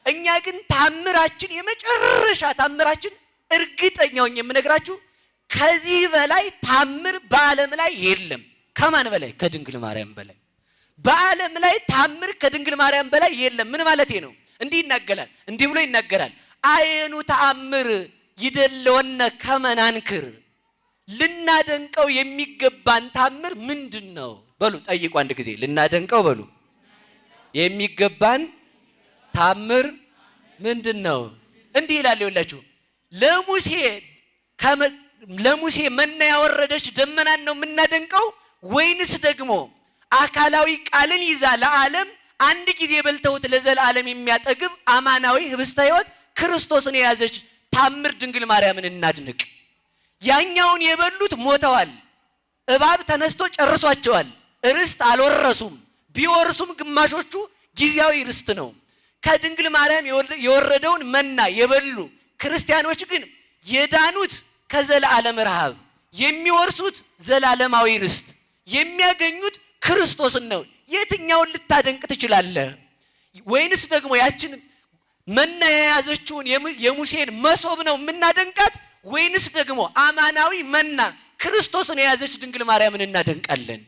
እኛ ግን ታምራችን የመጨረሻ ታምራችን እርግጠኛ ሆኜ የምነግራችሁ ከዚህ በላይ ታምር በዓለም ላይ የለም። ከማን በላይ? ከድንግል ማርያም በላይ። በዓለም ላይ ታምር ከድንግል ማርያም በላይ የለም። ምን ማለት ነው? እንዲህ ይናገራል፣ እንዲህ ብሎ ይናገራል። አየኑ ተአምር ይደለወነ ከመናንክር፣ ልናደንቀው የሚገባን ታምር ምንድን ነው? በሉ ጠይቁ አንድ ጊዜ። ልናደንቀው በሉ የሚገባን ታምር ምንድን ነው? እንዲህ ይላል። ይኸውላችሁ ለሙሴ መና ያወረደች ደመናን ነው የምናደንቀው ወይንስ ደግሞ አካላዊ ቃልን ይዛ ለዓለም አንድ ጊዜ በልተውት ለዘላለም የሚያጠግብ አማናዊ ህብስተ ሕይወት ክርስቶስን የያዘች ታምር ድንግል ማርያምን እናድንቅ? ያኛውን የበሉት ሞተዋል። እባብ ተነስቶ ጨርሷቸዋል። ርስት አልወረሱም። ቢወርሱም ግማሾቹ ጊዜያዊ ርስት ነው። ከድንግል ማርያም የወረደውን መና የበሉ ክርስቲያኖች ግን የዳኑት ከዘላለም ረሃብ፣ የሚወርሱት ዘላለማዊ ርስት፣ የሚያገኙት ክርስቶስን ነው። የትኛውን ልታደንቅ ትችላለህ? ወይንስ ደግሞ ያችን መና የያዘችውን የሙሴን መሶብ ነው የምናደንቃት? ወይንስ ደግሞ አማናዊ መና ክርስቶስን የያዘች ድንግል ማርያምን እናደንቃለን?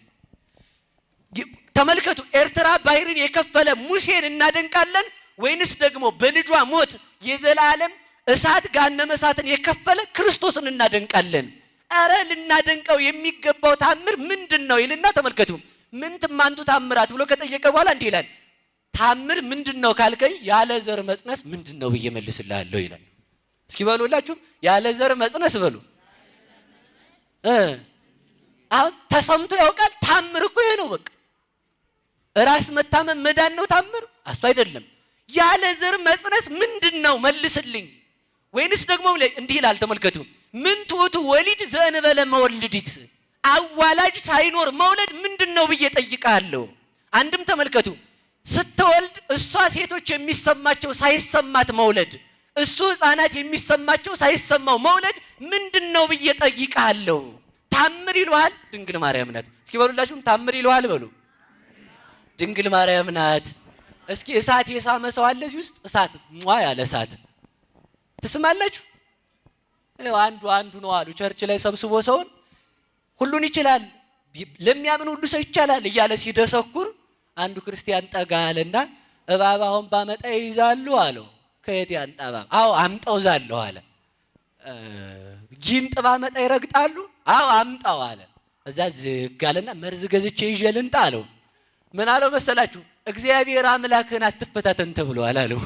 ተመልከቱ፣ ኤርትራ ባህርን የከፈለ ሙሴን እናደንቃለን ወይንስ ደግሞ በልጇ ሞት የዘላለም እሳት ገሃነመ እሳትን የከፈለ ክርስቶስን እናደንቃለን? አረ ልናደንቀው የሚገባው ታምር ምንድን ነው ይልና ተመልከቱ፣ ምን ትማንቱ ታምራት ብሎ ከጠየቀ በኋላ እንዲህ ይላል። ታምር ምንድን ነው ካልከኝ ያለ ዘር መጽነስ ምንድን ነው ብዬ መልስልሃለሁ ይላል። እስኪ በሉላችሁም ያለ ዘር መጽነስ በሉ። አሁን ተሰምቶ ያውቃል? ታምር እኮ ይሄ ነው። በቃ ራስ መታመም መዳን ነው ታምር? አሱ አይደለም። ያለ ዘር መጽነስ ምንድን ነው መልስልኝ። ወይንስ ደግሞ እንዲህ ይላል ተመልከቱ፣ ምን ትውቱ ወሊድ ዘእንበለ መወልዲት፣ አዋላጅ ሳይኖር መውለድ ምንድን ነው ብዬ ጠይቃለሁ። አንድም ተመልከቱ፣ ስትወልድ እሷ ሴቶች የሚሰማቸው ሳይሰማት መውለድ፣ እሱ ሕፃናት የሚሰማቸው ሳይሰማው መውለድ ምንድን ነው ብዬ ጠይቃለሁ። ታምር ይለዋል ድንግል ማርያም ናት። እስኪ በሉላችሁም ታምር ይለዋል በሉ። ድንግል ማርያም ናት። እስኪ እሳት የሳመ ሰው አለ እዚህ ውስጥ? እሳት ሟ ያለ እሳት ትስማላችሁ? አንዱ አንዱ ነው አሉ church ላይ ሰብስቦ ሰውን ሁሉን ይችላል ለሚያምን ሁሉ ሰው ይቻላል እያለ ሲደሰኩር አንዱ ክርስቲያን ጠጋ አለና እባብ አሁን ባመጣ ይይዛሉ አለው። ከየት ያንጣ እባብ? አዎ አምጣው ዛለሁ አለ። ጊንጥ ባመጣ ይረግጣሉ? አዎ አምጣው አለ። እዛ ዝግ አለና መርዝ ገዝቼ ይዤ ልምጣ አለው። ምን አለው መሰላችሁ? እግዚአብሔር አምላክህን አትፈታተን ተብሏል አለው።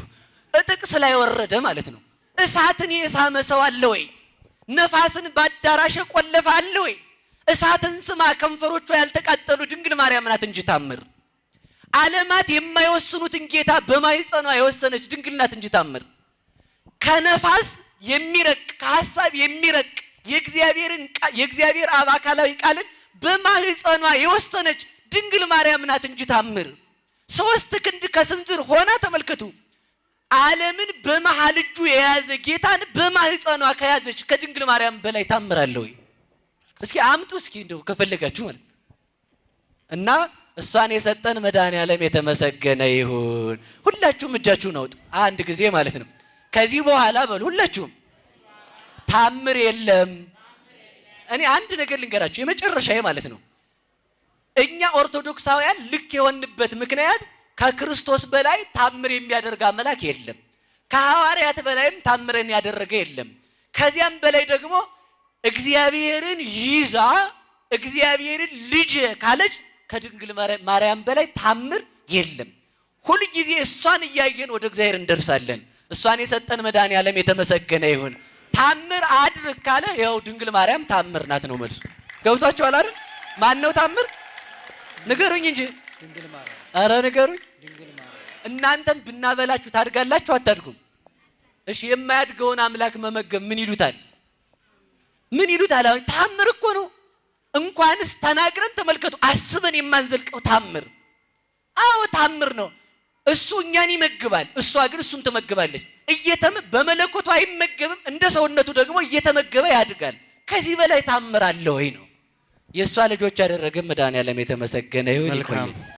ጥቅስ ላይ ወረደ ማለት ነው። እሳትን የሳመ ሰው አለ ወይ? ነፋስን በአዳራሽ የቆለፈ አለ ወይ? እሳትን ስማ ከንፈሮቿ ያልተቃጠሉ ድንግል ማርያም ናት እንጂ ታምር። ዓለማት የማይወስኑትን ጌታ በማኅፀኗ የወሰነች ድንግል ናት እንጂ ታምር። ከነፋስ የሚረቅ ከሐሳብ የሚረቅ የእግዚአብሔር አብ አካላዊ ቃልን በማኅፀኗ የወሰነች ድንግል ማርያም ናት እንጂ ታምር። ሶስት ክንድ ከስንዝር ሆና ተመልከቱ፣ ዓለምን በመሃል እጁ የያዘ ጌታን በማህፀኗ ከያዘች ከድንግል ማርያም በላይ ታምራለ ወይ? እስኪ አምጡ እስኪ እንደው ከፈለጋችሁ ማለት እና እሷን የሰጠን መድኃኔዓለም የተመሰገነ ይሁን። ሁላችሁም እጃችሁን አውጡ አንድ ጊዜ ማለት ነው። ከዚህ በኋላ በሉ ሁላችሁም ታምር የለም። እኔ አንድ ነገር ልንገራችሁ የመጨረሻዬ ማለት ነው። እኛ ኦርቶዶክሳውያን ልክ የሆንበት ምክንያት ከክርስቶስ በላይ ታምር የሚያደርግ አምላክ የለም። ከሐዋርያት በላይም ታምርን ያደረገ የለም። ከዚያም በላይ ደግሞ እግዚአብሔርን ይዛ እግዚአብሔርን ልጅ ካለች ከድንግል ማርያም በላይ ታምር የለም። ሁልጊዜ እሷን እያየን ወደ እግዚአብሔር እንደርሳለን። እሷን የሰጠን መድኃኔዓለም የተመሰገነ ይሁን። ታምር አድርግ ካለ ይኸው ድንግል ማርያም ታምር ናት ነው መልሱ። ገብቷችኋል አይደል? ማን ነው ታምር? ንገሩኝ እንጂ። ኧረ ንገሩኝ። እናንተም ብናበላችሁ ታድጋላችሁ አታድጉም? እሺ የማያድገውን አምላክ መመገብ ምን ይሉታል? ምን ይሉታል? አሁን ታምር እኮ ነው። እንኳንስ ተናግረን ተመልከቱ፣ አስበን የማንዘልቀው ታምር። አዎ ታምር ነው። እሱ እኛን ይመግባል፣ እሷ ግን እሱን ትመግባለች። በመለኮቱ አይመገብም፣ እንደ ሰውነቱ ደግሞ እየተመገበ ያድጋል። ከዚህ በላይ ታምር አለ ወይ ነው? የእሷ ልጆች ያደረገ መድኃኔዓለም የተመሰገነ ይሁን። መልካም። ይቆየን።